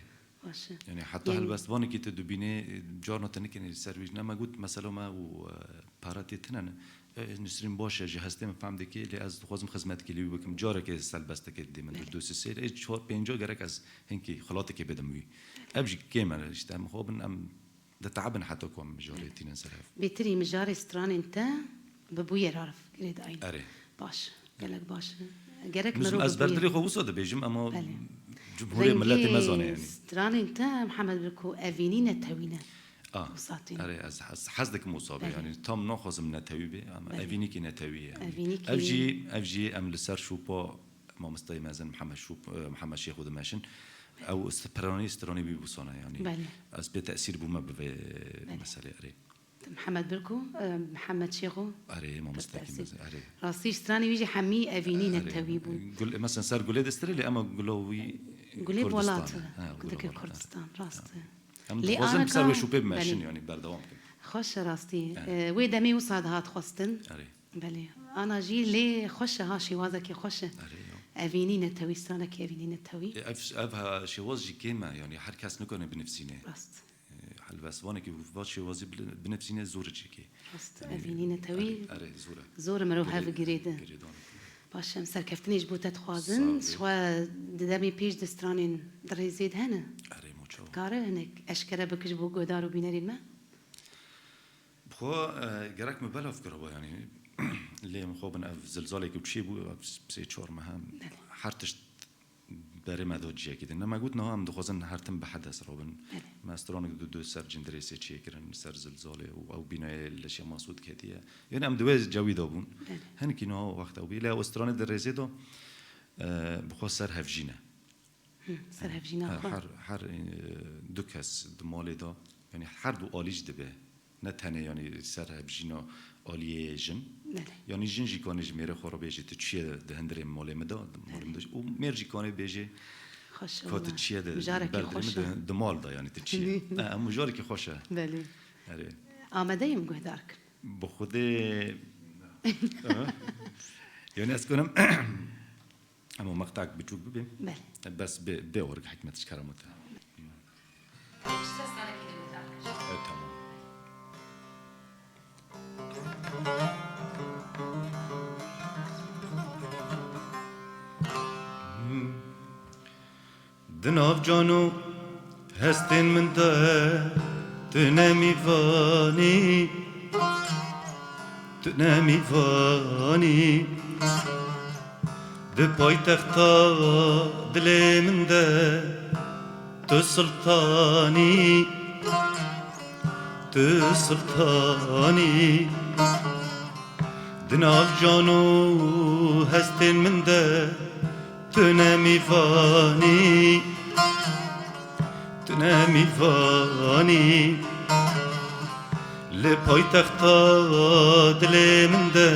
Baş e. Yanî heta Yanî helbestvanekî tu dibînî, carna tu nikenî li ser wî. Ne me got, mesela me û, e, para tê tine ne. E, Nisrîn baş e, ji hestê min fehm dike, lê ez dixwazim xizmetkî li wî bikim. Carekê helbestekê didê min Belê. du sê sê, ê çar pênca gerek ez hinkî xelatekê bidim wî. Ev jî kêm e, işte, em xwe bin, em diteebin heta ku em mijarê tînin ser hev. Bêtirî mijarê stranên te bi bûyer arif girêdayî. Erê. Baş, gelek baş. Gerek Nizam, merov ez bi bûyer. berdilê xwe wisa dibêjim, ama Belê. cumhurê Rengê miletê me zane yanî. stranên te, Mihemed Birko, evînî netewî ne. Ah, Wisa tîne. erê, ez hez, hez dikim wisa be, Belê. yanî tam naxwazim netewî be, ama Belê. evînîkî netewî ye yanî. Evînîkî Ev jî, ev jî em li ser şopa mamosteyê mezin Mihemed Şop, e, Mihemed Şêxo dimeşin. Ew st-, piranî, stranî wî wisa ne yanî. Belê. Ez pê tesîr bûme bi vê Belê. meselê erê. Mihemed Birko, e, Mihemed Şêxo. Erê, mamostekî Tepesî. mezin, erê. Rastî stranê wî jî hemî evînî Erê. netewî bûn. Gul, mesela ser gulê distirê lê ema gula wî Gulê Kurdistan welat e. e. Ha, gulê Dike welat, Kurdistan, ha. rast e. Em Lê dixwazin anaka ser wê şûpê bimeşin, Belê. yanî berdewam bikin. Xweş e rastî. Erê. E, wê demê wisa dihat xwestin. Erê. Belê. Ana jî lê xweş e ha, şêwazekî xweş e. Erê, ya. Evînî netewî, stranekî evînî netewî. E, ev, ev ha, şêwaz jî kêm e, yanî her kes nikane binivsîne. Rast. E, helbestvanekî va şêwazî bili-, binivsîne zor e çêkê. Rast. Yanî, Evînî netewî. Erê, erê, zor e. Zor e, mirov Girê-, hev girêde. girêdan. Baş, em serkeftinê ji bo te dixwazin. Sağ ol. Ji xwe di demê pêş di stranên di rêzê de hene. Erê, mo çawa. Kare hinek eşkere bikir ji bo guhdar û bînerên me? Bi xwe, e, gerek min belav kiriba, yanî lê min xwe bin ev zilzalê ku çêbû, ev sê çar mehe Belê. her tişt berê me da ciyekî din. Ne me got, niha em dixwazin her tim bi hedes rabin. Belê. Me stranek du du ser Cindirêsê çêkirin, ser zilzalê û ew bînayê li Şêx Masûd ketiye. Yanî em di wê cewî de bûn. Belê. Hinekî niha wext ew bî. Lê ew stranê di rêzê de, e, bi xwe ser hevjîn e. Hı, ser hevjîna Ha, xwe. her, her, e, du kes di malê de, yanî her du alî jî dibe. Ne tenê, yanî ser hevjîna aliyê jin. Belê. Yanî jin jî kanê ji mêrê xwe re bêje, tu çi ye di hundirê malê min de, malê min de. Belê. Û mêr jî kanê bêje, Xweş e ka tu wele. çi ye di Mijarekî ber xweş e. di, di mal de, yanî tu çi ye. Ha, em mijarekî xweş e. Belê. Erê. Amadeyim guhdar kin. Bi Xwedê, yanî ez kunim, Ama maqtak biçûk bibe. Belê. Bes bê, bê org hikmet ji keramet e. E, tamam. Di nav can û hestên min de tu ne mîvan î, tu ne mîvan î. Di paytexta dilê min de tu siltan î, tu siltan î. Di nav can û hestên min de tu ne mîvan î, tu ne mîvan î. Li paytexta dilê min de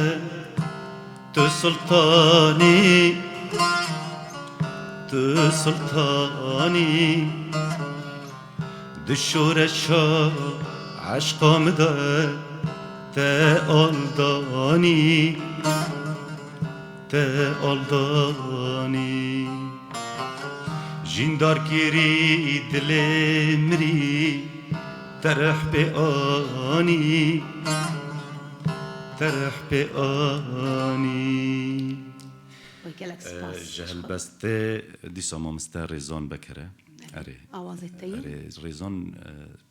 tu siltan î, tu siltan î. Di şoreşa eşqa min de te aldanî, te aldanî. Jîndar kêrî dilê mirî, te reh pê anî, te reh pê anî. Oy, gelek Ee, spas. Ji helbestê dîsa mamoste Rêzan Bekir e. Erê. Awazê te yî? Erê, Rêzan, e,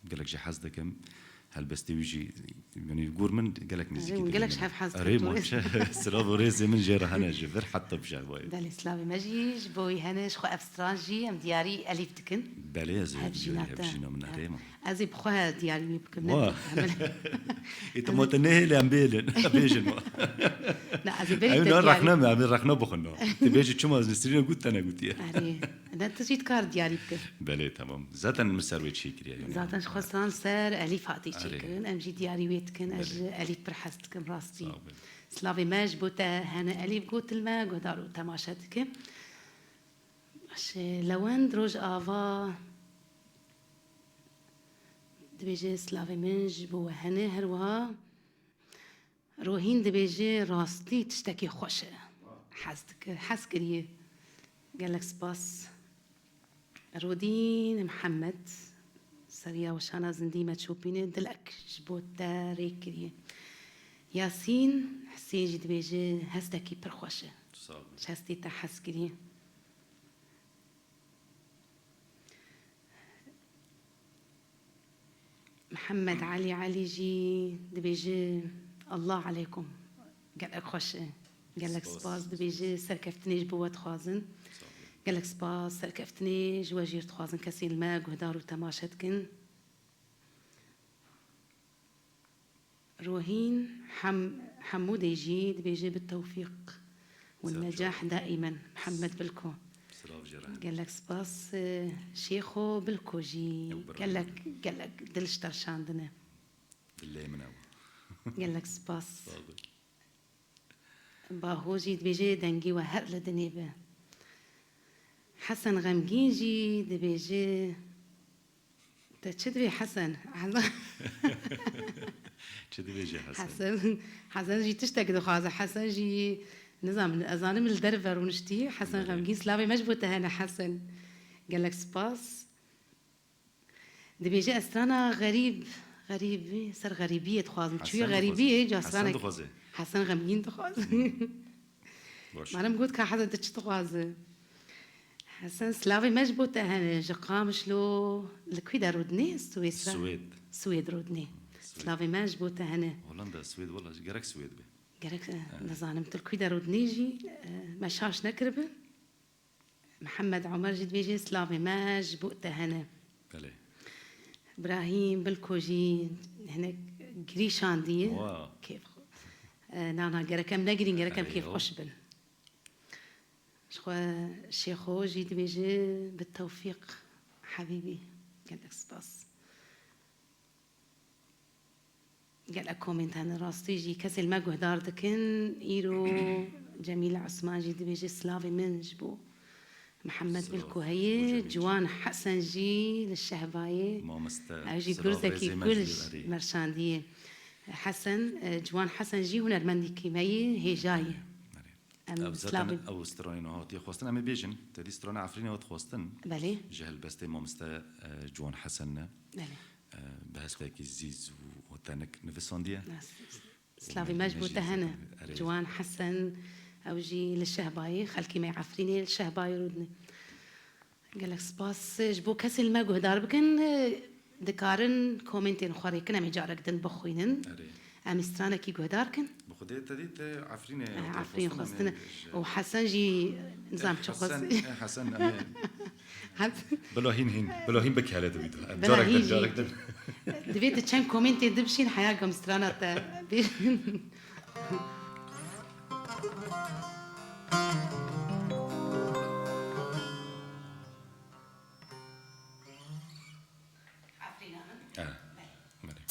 gelek jî hez dikim. Helbestê wî jî, yanî gor min gelek Erê, nêzîkî hûn dibînin. Gelek ji hev hez Erê, dikin. Maçe, silav û rêzê min jê re hene ji vir heta bi şehbayê. Belê, silavê me jî ji bo wî hene, ji xwe ev stran jî em diyarî Elîf dikin. Belê, ez ê Hevjîna diyarî te. Hevjîna min erê ma. Ez ê bi xwe diyarî wî bikim, ne Wa. tu, em Ê tu ma te nehêlê em bêlin, bêjin ma. Ne, ez ê berî Ew te na diyarî rexne me, em ê rexne bixwin na. Tu bêjî çima ez Nesrîne got, te negotiye. Erê. Ne, tu jî dikar diyarî bike. Belê, tamam. Zaten min ser wê çêkiriye, yanî. Zaten ji xwe stran ser Elîf hatî Erê. çêkirin. Em jî diyarî wê dikin. Ez Belê. ji Elîf pir hez dikim, rastî. Sağ ol. Silavê me ji bo te hene Elîf, gotin me, guhdar û temaşe dikim. Baş e, Lewend Rojava dibêje, silavê min ji bo we hene, her wiha Rohîn dibêje, rastî tiştekî xweş e. Hez dikir, hez kiriye. Gelek spas. Rodîn Mihemed, seriya weşana zindî me çopîne, dilek ji bo te rê kiriye. Yasîn Hisên jî dibêje, hestekî pir xweş e. Sağ ol. Ji hestê te hez kiriye. Mihemed Elî Elî jî dibêje, Allah aleykum. Gelek xweş e. Gelek Spas. spas. Dibêje, serkeftinê ji bo we dixwazin. Sağ olun. Gelek spas. Serkeftinê ji we jî dixwazin, kesên li me guhdar û temaşe dikin. Rohîn Hem-, Hemûdê jî dibêje, bi tewfîq û Zaf necah sağ ol. daimen. Mihemed Bilko. Silav jê re. Gelek spas, e, Şêxo Bilko jî Ew birayê gelek, min. gelek dil ji te şandine. Dilê min ew. Gelek spas. Sağ ol. Baho jî dibêje, dengê we her li dinê be. Hesen Xemgîn jî dibêje, te çi divê Hesen? Çi dibêje Hesen? Hesen, Hesen jî tiştek dixwaze. Hesen jî, nizanim, ez zanim li derve rûniştî. Hesen Belê. Xemgîn, silavê me ji bo te hene Hesen. Gelek spas. Dibêje, ez strana xerîb, xerîbî, ser xerîbiyê dixwazim. Çûyê Hesen xerîbiyê, dixwaze. ca Hesen stranek dixwaze. Hesen Xemgîn dixwaze. Hmm. Baş. Marim got ka heza di çi dixwaze. Hesen, slavê me ji bo te hene, ji Qamişlo, li kwî de rûdinê? Swêsra? Swêd. Swêd rûdinê. Swêd. Slavê me ji bo te hene. Holanda, Swêd, wela gerek Swêd be. Gerek, eh, Evet. nizanim tu li kwî de rûdinê jî, eh, me şaş nekiribe. Mihemed Omer jî dibêje, slavê me ji bo te hene. Belê. Brahîm Bilko jî hinek girî şandiye. Wa. Kêf xwe. E, na, na, gerek em negirîn, gerek em Erê, kêf yo. xweş bin. Ji xwe Şêxo jî dibêje, bi tewfîq hebîbî. Gelek spas. Gelek komênt hene, rastî jî kesê li me guhdar dikin. Îro Cemîl Osman jî dibêje, slavê min ji bo Mihemed Silav, Bilko heye, Ciwan Hesen jî li Şehbayê. Mamoste, Ew jî silav, gurzekî rêzê me ji gul wî erê. merşandiyê. Hesen, e, Ciwan Hesen jî hunermendîkî me yê hêja ye. Erê, erê. Em Ev zaten slavê. ew stranê niha hatiye xwestin. Em ê bêjin, te dî strana Efrînê hat xwestin. Belê. Ji helbestê mamoste, e, Ciwan Hesen ne. Belê. E, bi hestekî zîz û tenik nivisandiye. Nas-, slavê me ji bo te hene. Erê. Ciwan Hesen, ew jî li Şehbayê, xelkê me Efrînê li Şehbayê rûdine. Gelek spas. Ji bo kesên li me guhdar bikin, dikarin komêntên xwe rêkin, em ê carek din bixwînin. Erê. Em ê stranekî guhdar kin. Bi xwedê te dît, Efrînê Eh, hatiye Efrîn xwestin, xwestin. Em ê ji û Hesen jî nizam çi Hesen, xwest. eh, Hesen, em ê Hep- Bila hîn hîn, bila hîn bikele di vîdeo. Em Bila carek hîn din, jî. carek din. Divê tu çend komêntê dibişîn, heya gam strana te bêjin. Efrîna min? Eh, belê.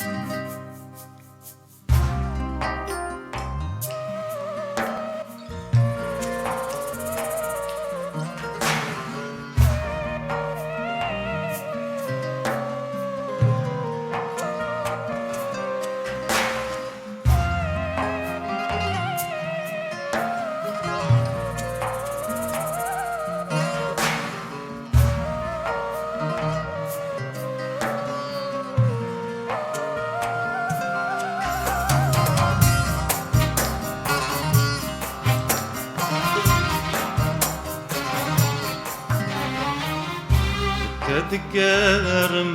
Te digerim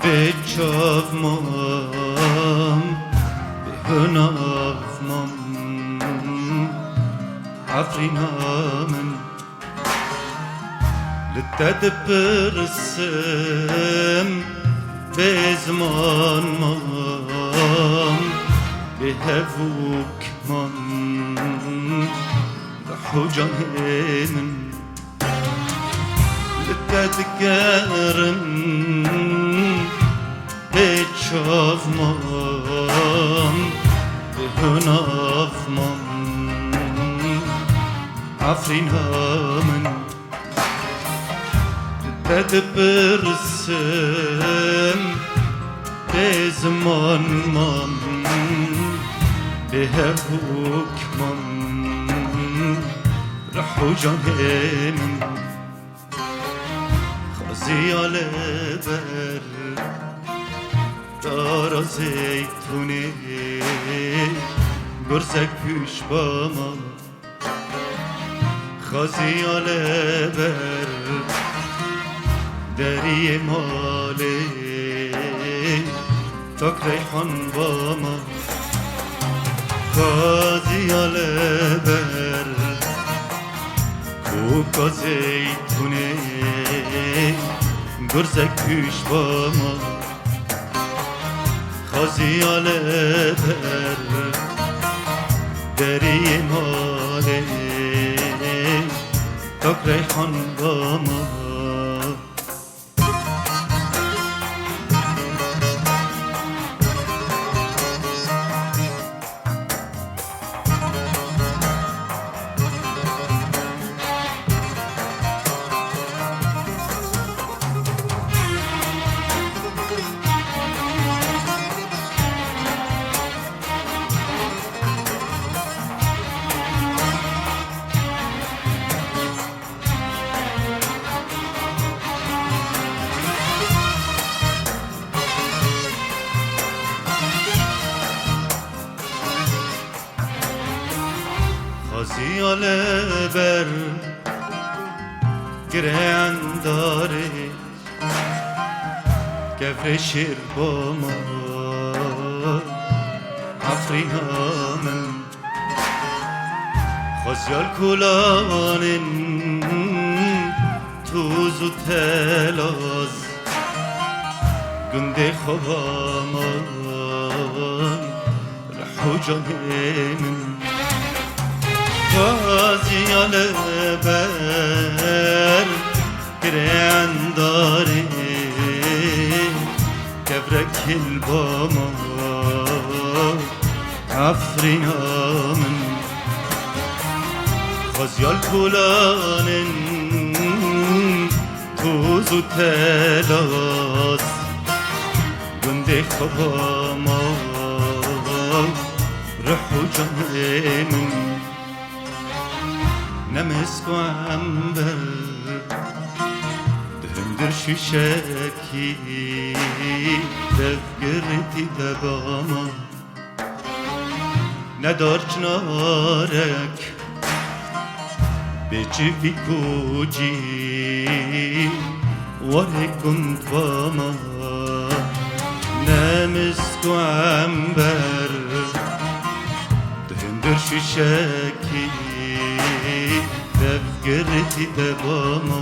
bê çav mam, bê hunav mam, Efrîna min. Li te dipirsim, bê ziman mam, bê hevûk mam, ruh û canê min. Li te digerim, bê çav mam, bê hunav mam, Efrîna min. Te dipirsim, bê ziman mam, bê hevûk mam, ruh û canê min. Xaziya li ber dara zeytûnê, gurzek pûş ba ma. Xaziya li ber deriyê malê, tak reyhan ba ma. Xaziya li ber koka zeytûnê, gurzek pûş ba ma. Xaziya li ber deriyê malê, tak reyhan ba ma. Ziya li ber girê endarê, kevrê şêr bama Efrîna min. Xweziyal kulanên toz û telaz, gundê xwe bama. Rih û canê min. Xwaziya li ber girê endarê, kevrek hil bama Efrîna min. Xwaziya li kulanên toz û telaz, gundê xwe bama. Ruh û canê min. Ne misk û ember, di hundir şîşekî, dev girtî de bama. Ne dar çinarek, bê çivîk û cî, warê gund bama. Ne misk û ember, di hundir şîşekî, dev girtî de bama.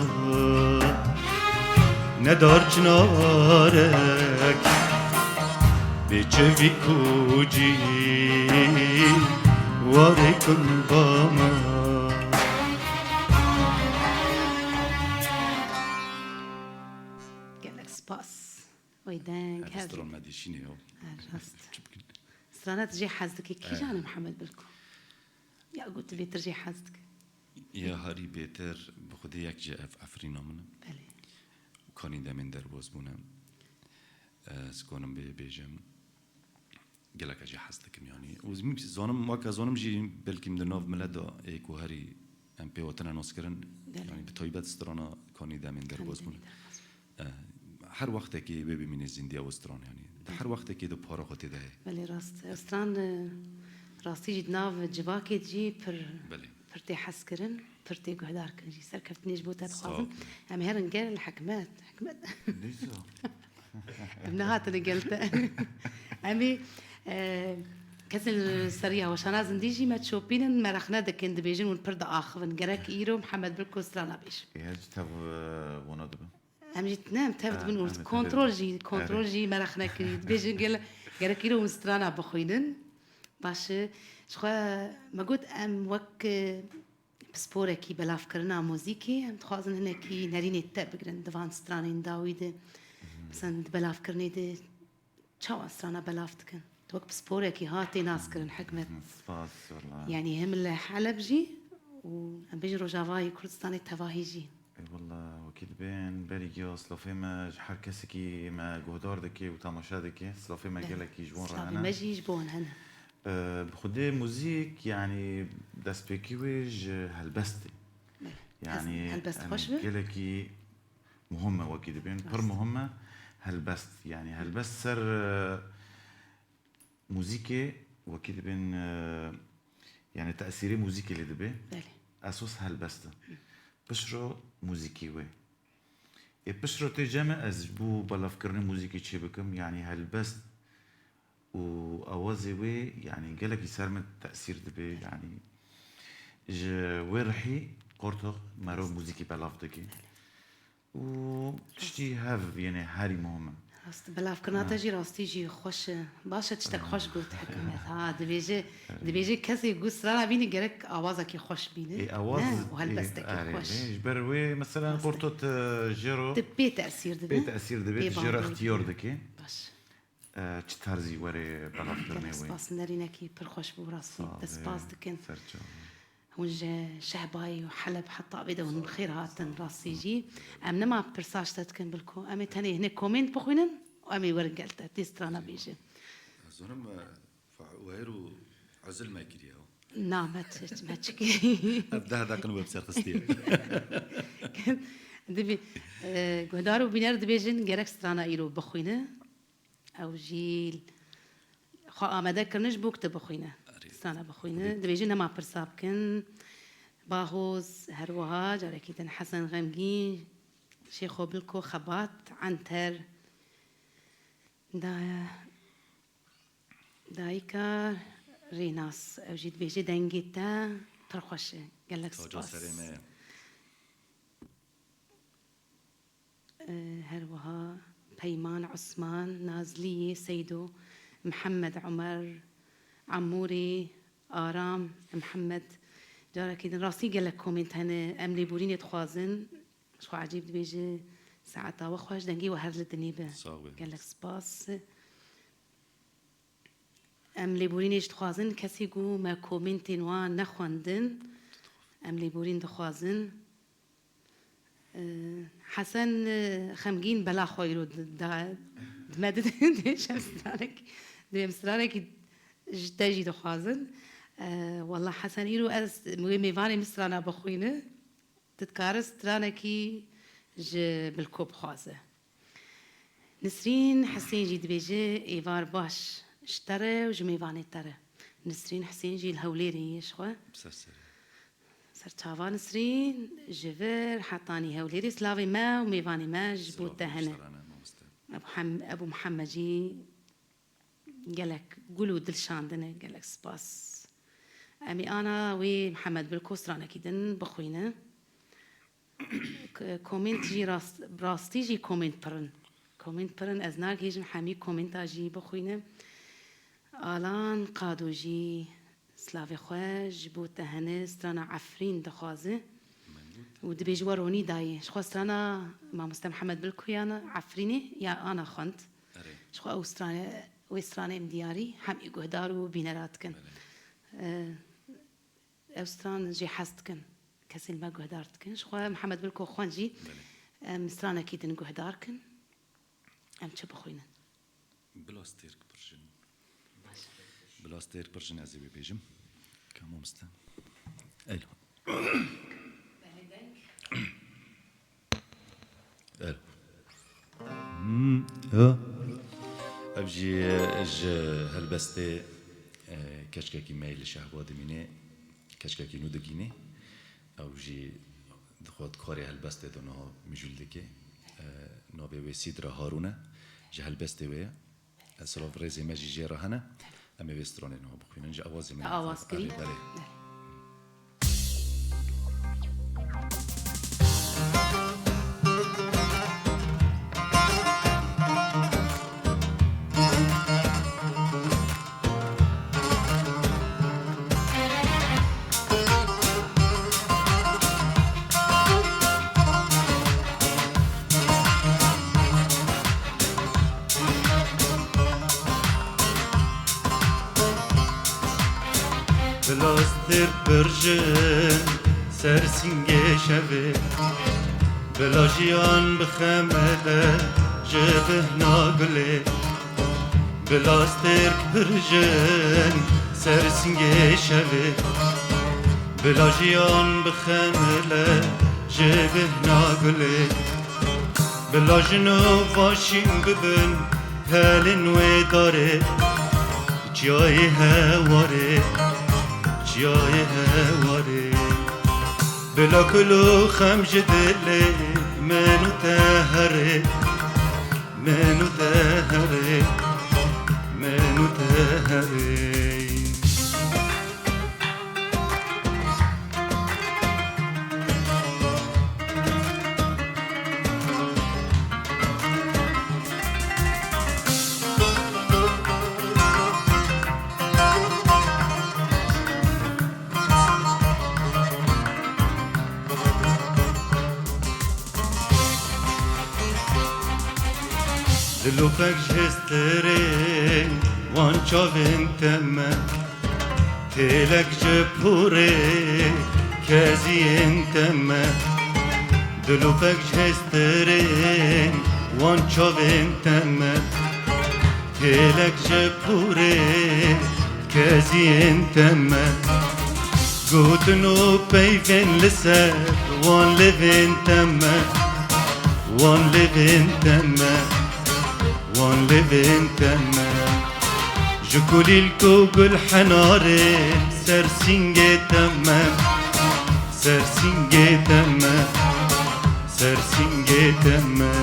Ne dar çinarek, bê çivîk û cî, warê gund bama. Gelek spas. Wey deng, Ev hev. Stran me dişînê yo. Her rast. Çi bikin? Strana tu jê hez dikî kîjan e Mihemed Bilko? Ya got tu bêtir jê hez dikî. Ya herî bêtir bi xwedê yek ji ev Efrîna min e. Belê. Û kanî demên derbas bûne. Ez kanim bê bêjim. Gelek ez jê hez dikim, yanî. Û min zanim, weke zanim jî belkî di nav milet de ê ku herî em pê hatine naskirin, Belê. Yanî bi taybet strana kanî demên derbas bûn. Kanî demên derbas bûn. Eh, her wextekê wê bimîne zîndiya wê stran, yanî. Di her wextekê de para xwe tê de heye. Belê rast. Ev stran, e, rastî jî di nav civakê de jî pir, Belê. Pir tê hezkirin, pir tê guhdarkirin jî. Serkeftinê ji bo te dixwazim. Sağ ol. Em herin gel Hikmet. Hikmet. Neyse. Em nehatine gel te. Em ê, e, kesên li seriya weşana zindî jî me çopînin, me rexne dikin, dibêjin hûn pir diaxivin. Gerek îro Mihemed Bilko strana bêj. Ê, ez ji te, e, wana dibim. Em jî ne, em tev dibin û kontrol jî, kontrol jî me rexne kirî. Dibêjin gel-, gerek îro hûn strana bixwînin. Baş e, ji xwe me got em wek, e, pisporekî belavkirina muzîkê, em dixwazin hinekî nerînê te bigrin di van stranên dawî de. Mesela di belavkirinê de çawa strana belav dikin? Tu wek pisporekî hatê naskirin, Hikmet. Spas, wela. Yanî hem li Heleb jî û em bêjin Rojavayê Kurdistanê tevahî jî. Ê, wela, wekî dibên berî giya silafê me ji her kesekî me guhdar dike û temaşe dike. Silafê me Belê. Gelekî ji wan re Silavê hene. Me jî ji bo wan hene. Ee, bi xwedê muzîk, yanî destpêkî wê ji helbestê. Belê. Yanî, Hes-, helbest em xweş be? Gelekî muhim e wekî dibên. Pir Rast. Muhim e helbest. Yanî helbest ser, e, muzîkê wekî dibên, e, yanî tesîrê muzîkê lê dibe. Belê. Esas helbest e. Piştre muzîkî wê. Ê piştre tê cem e ez ji bo belavkirinê muzîkê çê bikim, yanî helbest û awazê wê, yanî gelekî ser min tesîr dibe, yanî ji wê rihî qorto mero muzîkî belav dike. Û tiştî hev, yanî herî muhim e. Rast, belavkirina te Ha. Jî rastî jî xweş e. Baş e, tiştek xweş got Hikmet. Ha, dibêje, dibêje kesê ku strana bîne gerek awazekî xweş bîne. Ê, awaz, Ne, û helbestekî ê, erê, xweş. Ê, ji ber wê, mesela, Rast e. Qorto te jê re Tu pê tesîr dibe. Pê tesîr dibe, Pê tu jê re bandor ixtiyar dibe. Dike. Baş. E, çi terzî were belavkirinê Gelek wê? Spas, nerînekî pir xweş bû, rastî. Sağ ol, Te spas dikin. Serçe. Hûn ji Şehbayê û Heleb heta vê de hûn bi xêr hatin, rastî jî. Em nema pirsa ji te dikin, Bilko. Em ê tenê hinek komênt bixwînin û em ê werin gel te. Tê strana bêjin. Ez zanim, e, fa-, wêr û ezil me kiriye. Na, me çi, me çi kir? Ev deh deqin we bi ser xistiye. Dibî, e, guhdar û bîner dibêjin, gerek strana îro bixwîne. Ew jî xwe amade kirine ji bo ku tu bixwîne. Erê. Sana bixwîne. Dibêje nema pirsa bikin. Bahoz, her wiha carekî din Hesen Xemgîn, Şêxo Bilko, Xebat, Enter, da-, Dayika Rênas. Ew jî dibêje dengê te pir xweş e. Gelek Taca spas. Serê me ye. Ee, her wiha Peyman, Osman, Nazliyê, Seydo, Mihemed Omer, Emûrê, Aram, Mihemed. Carekî din rastî gelek komênt hene. Em lêborînê dixwazin. Ji xwe ecêb dibêje, saeta we xweş, dengê we her li dinê be. Sağ be. Gelek spas. Em lêborînê jî dixwazin, kesê ku me komêntên wan nexwendin, em lêborîn dixwazin. Ee, Hesen, e, Xemgîn bela xwe îro di-, da, di me dide, dibêje em stranek, dibê em stranekî ji te jî dixwazin. Ee, wela Hesen îro ez wê mêvanê min strana bixwîne. Tu dikare stranekî ji Bilko bixwaze. Nisrîn Hisên jî dibêje, êvar baş ji te re û ji mêvanê te re. Nisrîn Hisên jî li Hewlêrê ye ji xwe. Ser serê. Ser çava Nisrîn, ji vir hetanî Hewlêrê, silavê me û mêvanê me ji bo Silav te hene. Ji te re ne, mamoste. Ebu Hem-, Ebu Mihemed jî gelek gul û dilşandin e, gelek spas. Em ê ana wê Mihemed Bilko stranekî din bixwîne. K-, komênt jî rast-, rastî jî komênt pir in. Komênt pir in, ez nagihêjim hemî komênta jî bixwîne. Alan Qado jî silavê xwe ji bo te hene, strana Efrîn dixwaze. Û dibêje we ronî dayê. Ji xwe strana mamoste Mihemed Bilko yana Efrînê ya ana xwend. Erê. Ji xwe ew strane, wê stranê em diyarî hem ê guhdar û bînera dikin. Belê. Ee, ew stran jê hez dikin. Kesên me guhdar dikin. Ji xwe Mihemed Bilko xwend jî, Belê. Em stranekî din guhdar kin. Em çi bixwînin? Bila stêrk pirjin. Bila stêrk pirjin ez ê wê bêjim. Ka mamoste. Elo. Elo. Hmm, ha. Ev jî ji helbestê, e, keçkekî me yê li Şehba dimîne, keçkekî nû digîne. Ew jî dixwe di karê helbestê de niha mijûl dike. E, navê wê Sîdra Harûn e. Ji helbestê wê ye. Ez silav rêzê me jî jê re hene. Em ê vê stranê niha bixwînin. Ji awazê min Te awaz kirî? Erê, belê. Bila stêrk birjin ser singê şevê, bila jiyan bixemile ji bihna gulê. Bila stêrk birjin ser singê şevê, bila jiyan bixemile ji bihna gulê. Bila jin û vaşîn bibin pelên wê darê, çiyayê hewarê, çiyayê hewarê. Bila kul û xem ji dilê min û te herê, min û te herê, min û te herê. Dilofek ji hêstirê wan çavên te me, têlek ji porê keziyên te me. Dilofek ji hêstirê wan çavên te me, têlek ji porê keziyên te me. Gotin û peyvên li ser wan lêvên te me, wan lêvên te me, wan lêvên te me. Ji kulîlk û gul henarê ser sîngê te me, ser sîngê te me, ser sîngê te me.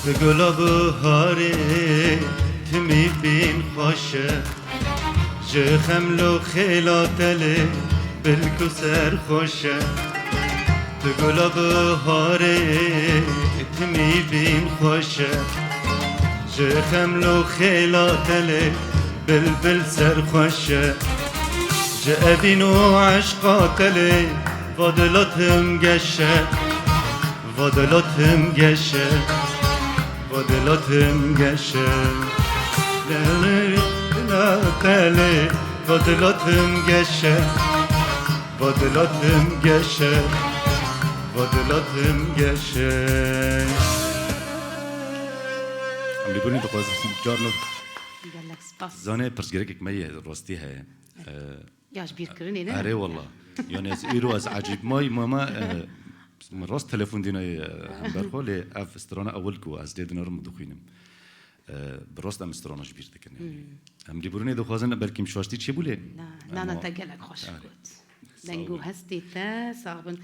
Bi gula biharê timî bîn xweş e. Ji xemlo xêla telê bilku ser xweş e. Bi gula biharê timî bîn xweş e. Ji xemlo xêla telê bilbil ser xweş e. Ji evîn û eşqa telê va dila tim geş e. Va dila tim geş e. Va dila tim geş e. Lelê, dila telê, va dila tim geş e. Va dila tim geş e. Va dila tim geş e. Em li gurî dixwazin carno. Gelek spas. Zanê pirsgirêkek me ye, rastî heye. Ee, Ya ji bîrkirinê ne? Erê wala. Yani ez îro ez ecîb may mama, e, min rast telefon dîna, e, hember xwe, lê ev strana ewil ku ez lê dinêrim û dixwînim. E, bi rast em strana ji bîr dikin yani. Hmm. Em lîburûnê dixwazin belkî min şaştî çêbû lê. Na, nana te gelek xweş got. Deng û hestê te sax bin.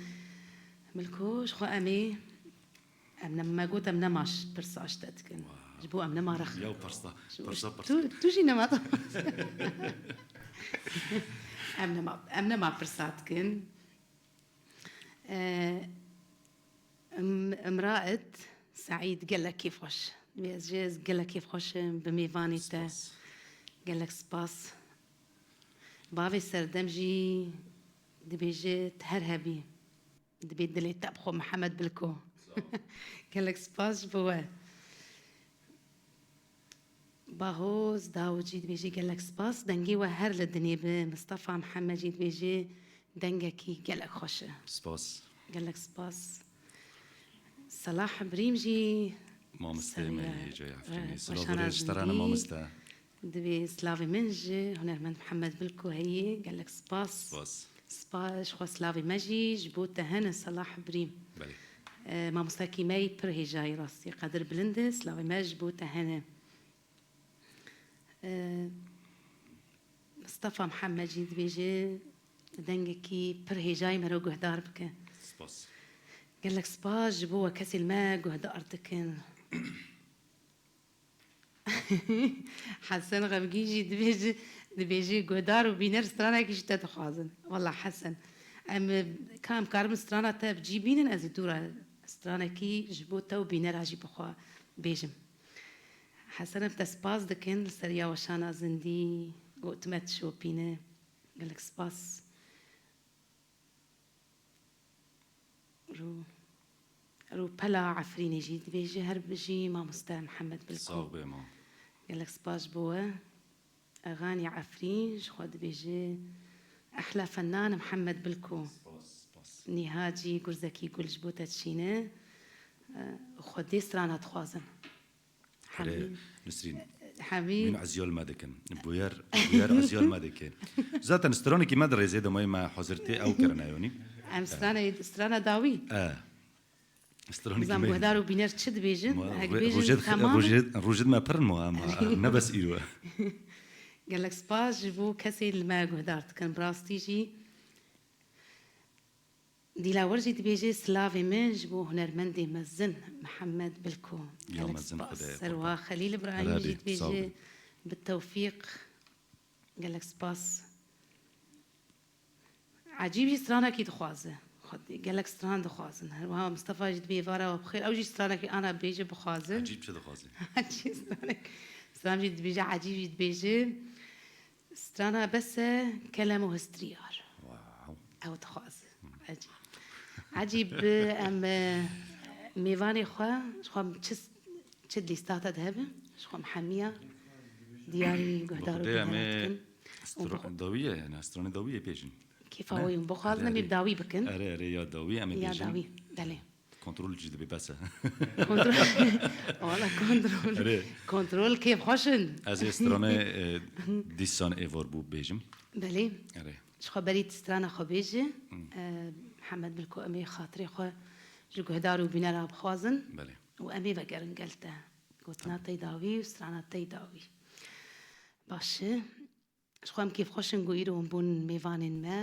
Milko ji xwe em ê Em ne, me got em nema ş-, pirsa ji te dikin. Wow. Ji bo em nema rex. Ya pirsa, pirsa, pirsa. Tu, tu jî nema te. Em nema, em nema pirsa dikin. Ee, Im-, Imraet Seîd gelek kêfxweş. Divê ez jî ez gelek kêfxweş im bi mêvanê te. Spas. Gelek spas. Bavê Serdem jî dibêje tu her hebî. Dibê dilê te bi xwe Mihemed Bilko. Sağ ol. Gelek spas ji bo we. Bahoz Dawicî dibêje gelek spas. Dengê we her li dinê bi. Mistefa Mihemed jî dibêje dengekî gelek xweş e. Spas. Gelek spas. Selah Brîm jî Mamoste me yê cayê Efrînê. Silav û rêz ji te re ne mamoste. Divê silavê min ji hunermend Mihemed Bilko heye. Gelek spas. Spas. Spas, ji xwe silavê me jî ji bo te hene Selah Brîm. Belê. E, mamostekî me yî pir hêjayî rastî. Qedir bilind e, silavê me ji bo te hene. E, Mistefa Mihemed jî dibêje dengekî pir hêjayî mero guhdar bike. Spas. Gelek spas ji bo we kesê li me guhdar dikin. Hesen Xemgîn jî dibêje, dibêje guhdar û bîner stranekî ji te dixwazin. Wela Hesen, em, ka em karin strana te bi cî bînin, ez ê dû re stranekî ji bo te û bînera jî bi xwe bêjim. Hesen, em te spas dikin li ser ya weşana zindî got me dişopîne. Gelek spas. Rû-, Rûpela Efrînê jî dibêje, her bijî mamoste Mihemed Bilko. Sax be, mam. Gelek spas ji bo we. Eganî Efrîn ji xwe dibêje, ehla fenan Mihemed Bilko. Spas, spas. Nîhacî Gurzekî Gul ji bo te dişîne. E, Xwedê strana dixwazin. Erê, Hemî. Nisrîn. Hemî. Min eziyal me dikin. Bûyer, bûyer eziyal me dike. Zaten stranekî me di rêzê de mayî me hazir tê ew kirine yonî. Em stranê, strana dawî. E. Stranekî Zam me. Guhdar û bîner çi dibêjin? Ma Hek rê-, bêjin rojê di-, tamam. Rojê, rojê di me pirin ma ama ne bes îro. Gelek spas ji bo kesê li me guhdar dikin. Bi rastî jî Dîlawar jî dibêje, silavê min ji bo hunermendê mezin Mihemed Bilko. Ya gelek mezin spas. Xwedê Serwa Xelîl Îbrahîm jî dibêje, bi tewfîq. Gelek spas. Ecîb jî stranekî dixwaze. Xwedê gelek stran dixwazin. Her wiha Mistefa jî dibê vara we bixêr. Ew jî stranekî ana bêje bixwaze. Ecîb çi dixwaze? Ecîb stranek. Stran jî dibêje, ecîb jî dibêje. Strana bes e, kelem û histriyar. Wow. Ew dixwaze. Ecîb. Ecîb, em, e, mêvanê xwe, ji xwe çi, çi lîsta te de hebe? Ji xwe hemiya diyarî guhdar û bînera dikin. Dawî ye, yani, stranê dawî ye pêjin. Kêfa Ne? we yûn bixwazin, Erê, em ê erê. bi dawî bikin. Erê, erê, ya dawî, em ê Ya bêjin. dawî, belê. Kontrol jî dibê bes e. Kontrol. Wala kontrol. Erê. Kontrol kêfxweş in. Ez ê stranê, e, dîsan êvar bû bêjim. Belê. Erê. Ji xwe berî tu strana xwe bêjî. Hmm. E, Mihemed Bilko, em ê xatirê xwe ji guhdar û bînera bixwazin. Belê. Û em ê vegerin gel te. Gotina Tamam. tey dawî û strana tey dawî. Baş e. Ji xwe em kêfxweş in ku îro hûn bûn mêvanên me.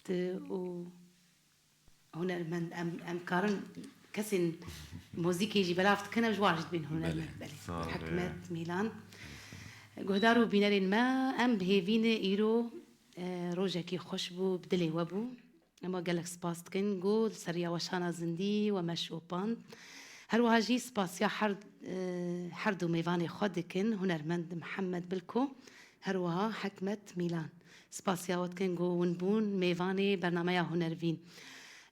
Tu û hunermend, em, em karin kesên muzîkê jî belav dikin, em ji wan jî dibên hunermend. Belê. Belê. Sağ ol. Hikmet Mîlan. Guhdar û bînerên me, em bi hêvî ne îro, e, rojekî xweş bû, bi dilê we bû. Ema gelek spas dikin ku li ser ya weşana zindî we me şopand. Her wiha jî spasiya her, e, her du mêvanê xwe dikin, hunermend Mihemed Bilko, her wiha Hikmet Mîlan. Spasiya we dikin ku hûn bûn mêvanê bernameya Hunervîn.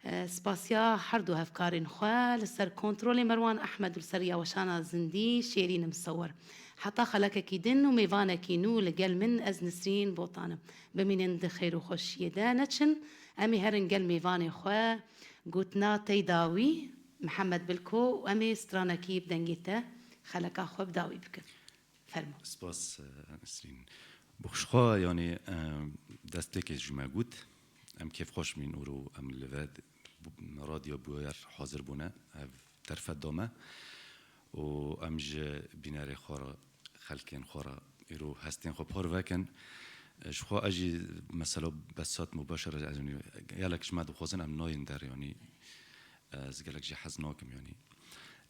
E, spasiya her du hevkarên xwe li ser kontrolê Merwan Ehmed û li ser ya weşana zindî Şêrîn Misewer. Heta xelekekî din û mêvanekî nû li gel min, ez Nisrîn Botan im. Bimînin di xêr û xweşiyê de, neçin. Em ê herin gel mêvanê xwe, gotina tey dawî, Mihemed Bilko, û em ê stranekî bi dengê te xeleka xwe bi dawî bikin. Fermo. Spas, e, Nesrîn. Bi xwe, yanî, e, destpêkê ji me got, em kêfxweş bûn, îro em li ve d-, radyo Bûyer hazir bûne, ev derfet da me û em ji bînerê xwe re, xelkên xwe re îro hestên xwe par vekin. Ji xwe ez jî mesela Besat Mubaşer, ez, yanî, gelek ji me dixwazin em nayên der, yanî, ez gelek jî hez nakim, yanî.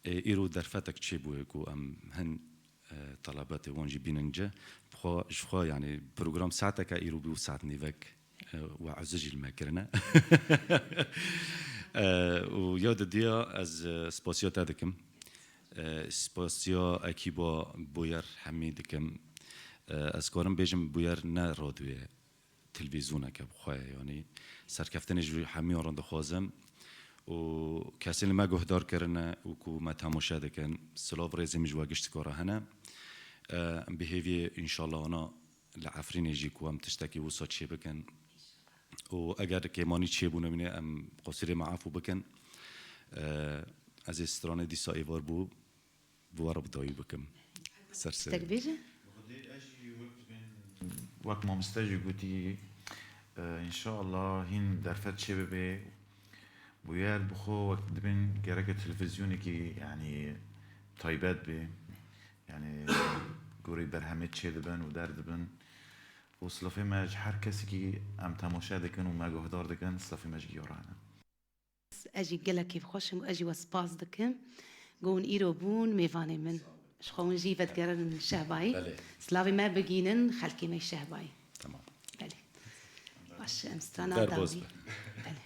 Ê, îro derfetek çêbûye ku em hin, e, telebetê wan jî bînin ci. Bi xwe, ji xwe, yanî, program saeteke îro bû saet nîvek. E, we eze jî li me kirine. E, û ya didiya ez, e, spasiya te dikim. E, spasiya ekîba Boyer hemî dikim. E, ez karim bêjim Boyer ne radyoye, televîzyoneke bi xwe ye, yanî serkeftinê ji hemîyan re dixwazim. Û kesên li me guhdar kirine û ku me temaşe dikin, silav rêzê min ji we giştika re hene. E, em bi hêviyê înşallah ana li Efrînê jî ku em tiştekî wisa çêbikin û eger kêmanî çêbûne bîne em qusirê me efû bikin. Eee, ez ê stranê dîsa êvar bû, bi we re bi dawî bikim. Ser serê. Tiştek bêje? Xwedê ez jî wek dibên, wek mamoste jî gotî, e, înşallah hîn derfet çêbibe. Bûyer bi xwe wek dibên gereke televîzyonekî, yanî, taybet be. Yanî, gorî berhemê çêdibin û derdibin. Û silafê me ji her kesekî em temaşe dikin û me guhdar dikin, silafê me ji giya re hene. Ez jî gelek kêfxweş im û ez jî we spas dikim. Ku hûn îro bûn mêvanê min. Ji xwe hûn jî vedigerin Şehbayî. Belê. Silavê me bigînin xelkê me Şehbayî. Tamam. Belê. Baş, em strana Derbas dawî. be. Belê.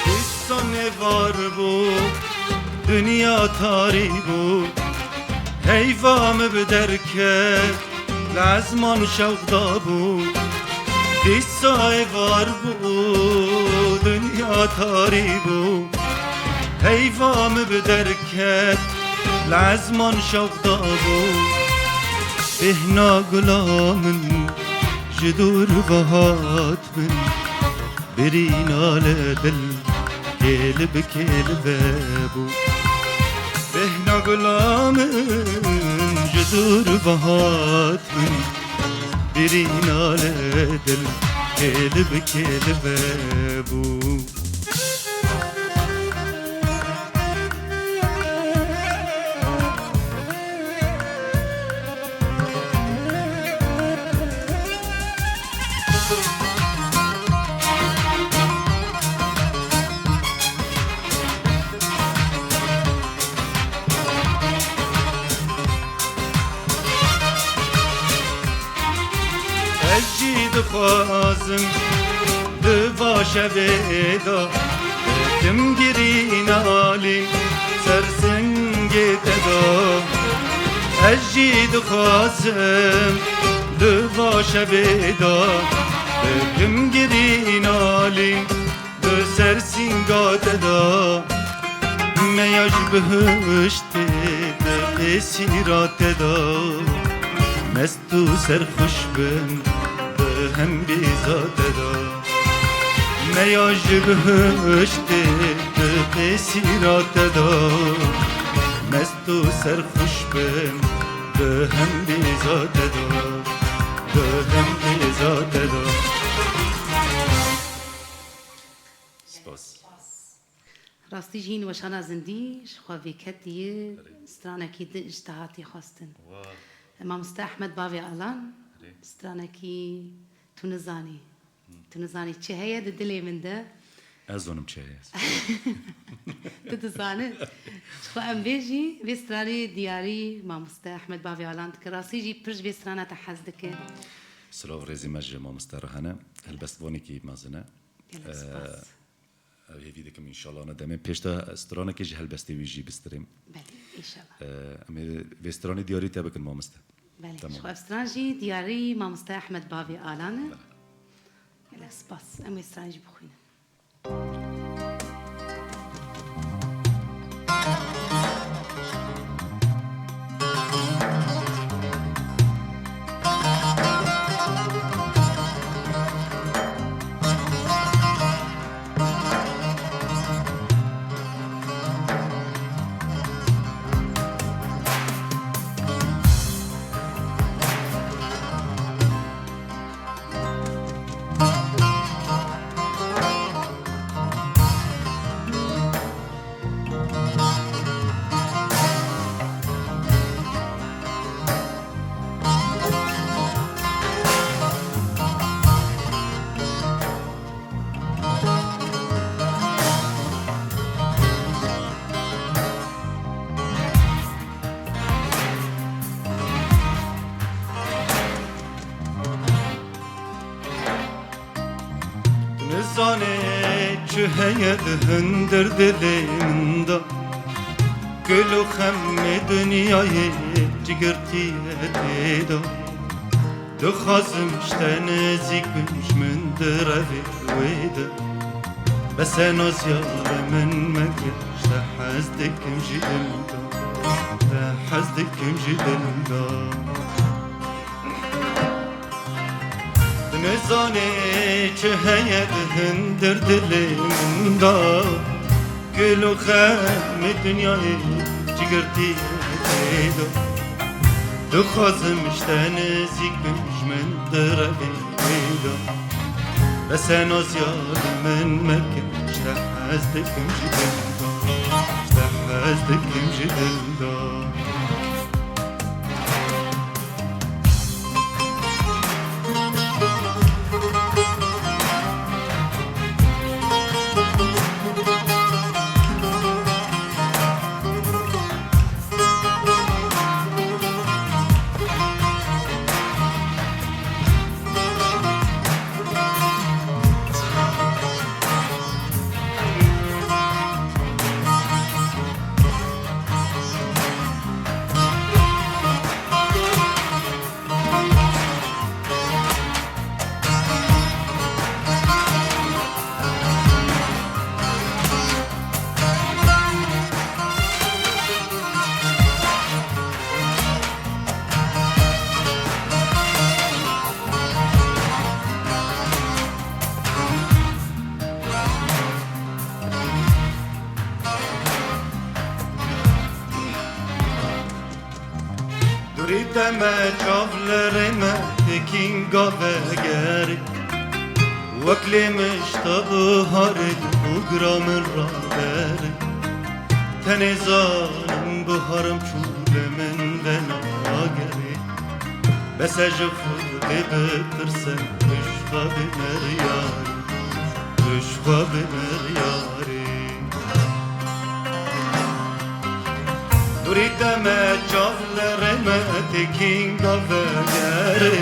Dîsan êvar bû, dinya tarî bû, heyva min bi derket, li ezman şewq dabû. Dîsa êvar bû, dinya tarî bû, heyva min bi derket, li ezman şewq dabû. Bêhna gula min ji dûr ve hatibin, birîna li dil kêl bi kêl vebû. Bêhna gula min ji dûr ve hatibin, birîna li dil kêl bi kêl vebû. Dixwazim di va şevê de bikim girîn alî ser singê te de. Ez jî dixwazim di va şevê de bikim girîn alî li ser sînga te de. Me ya ji bihiştê di qêsîra te de. Mest û serxweş bim bi hembêza te de. Me ya ji bihiştê bi qêsîra te de. Mest û serxweş bim bi hembêza te de. Bi hembêza te de. Spas. Rastî jî hîn weşana zindî ji xwe vêketî ye, stranekî din ji te hatî xwestin. Wa. Mamoste Ehmed Bavê Alan, stranekî tu nizanî. Tu nizanî çi heye di dilê min de. Ez zonim çi heye. Tu dizanî. Ji xwe em vê jî, vê stranî diyarî Mamoste Ehmed Bavê Alan dike. Rastî jî pir ji vê strana te hez dike. Silav rêzî me ji mamoste re hene. Helbestvanekî mezin e. Gelek spas. Ev hêvî dikim, înşallah, ne demê pêş de stranekê ji helbestê wî jî bistirêm. Belê, înşallah. Em ê vê stranê diyarî te bikin, mamoste. Belê, tamam. Ji xwe ev stran jî diyarî mamoste Ehmed Bavê Alan e. Belê. Gelek spas. Em wê stran jî bixwînin. Nizane çi heye di hundir dilê min de, gul û xemê dinyayê cigirtiye tê de. Dixwazim ji te nêzîk bim, ji min di revê wê de. Bes e naziya li min meke, ji te hez dikim ji dil de. Te hez dikim ji dil de. Tu nizanî çi heye di hundir dilê min de. Gul û xemê dinyayê cigirtî tê de. Dixwazim ji te nêzîk bim, ji min di revê wê de. Bes e naziya li min meke, ji te hez dikim ji dil de. Ji te hez dikim ji dil de. Durî te me çav li rê me têkîn gave gerê. Wek lê min ji te biharê û gira min raberê. Tenê zanim biharim çû li min venagerê. Bes e ji Xwedê bitirse, tu ji xwe bimeryarî, tu ji xwe bimeryarî. Durî te me çav li rê me têkîn da vegerê.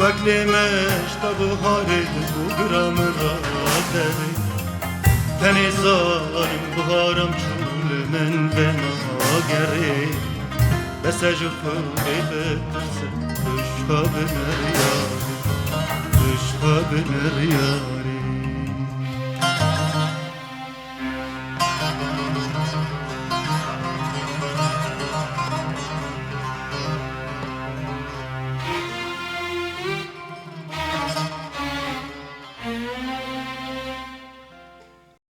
Wek lê meşta biharê di bo bira min raderê. Tenê zalim biharam çû li min venagerê. Bes e ji Xwedê bitirse, tu ji xwe biniriyarî, tu ji xwe biniriyarî.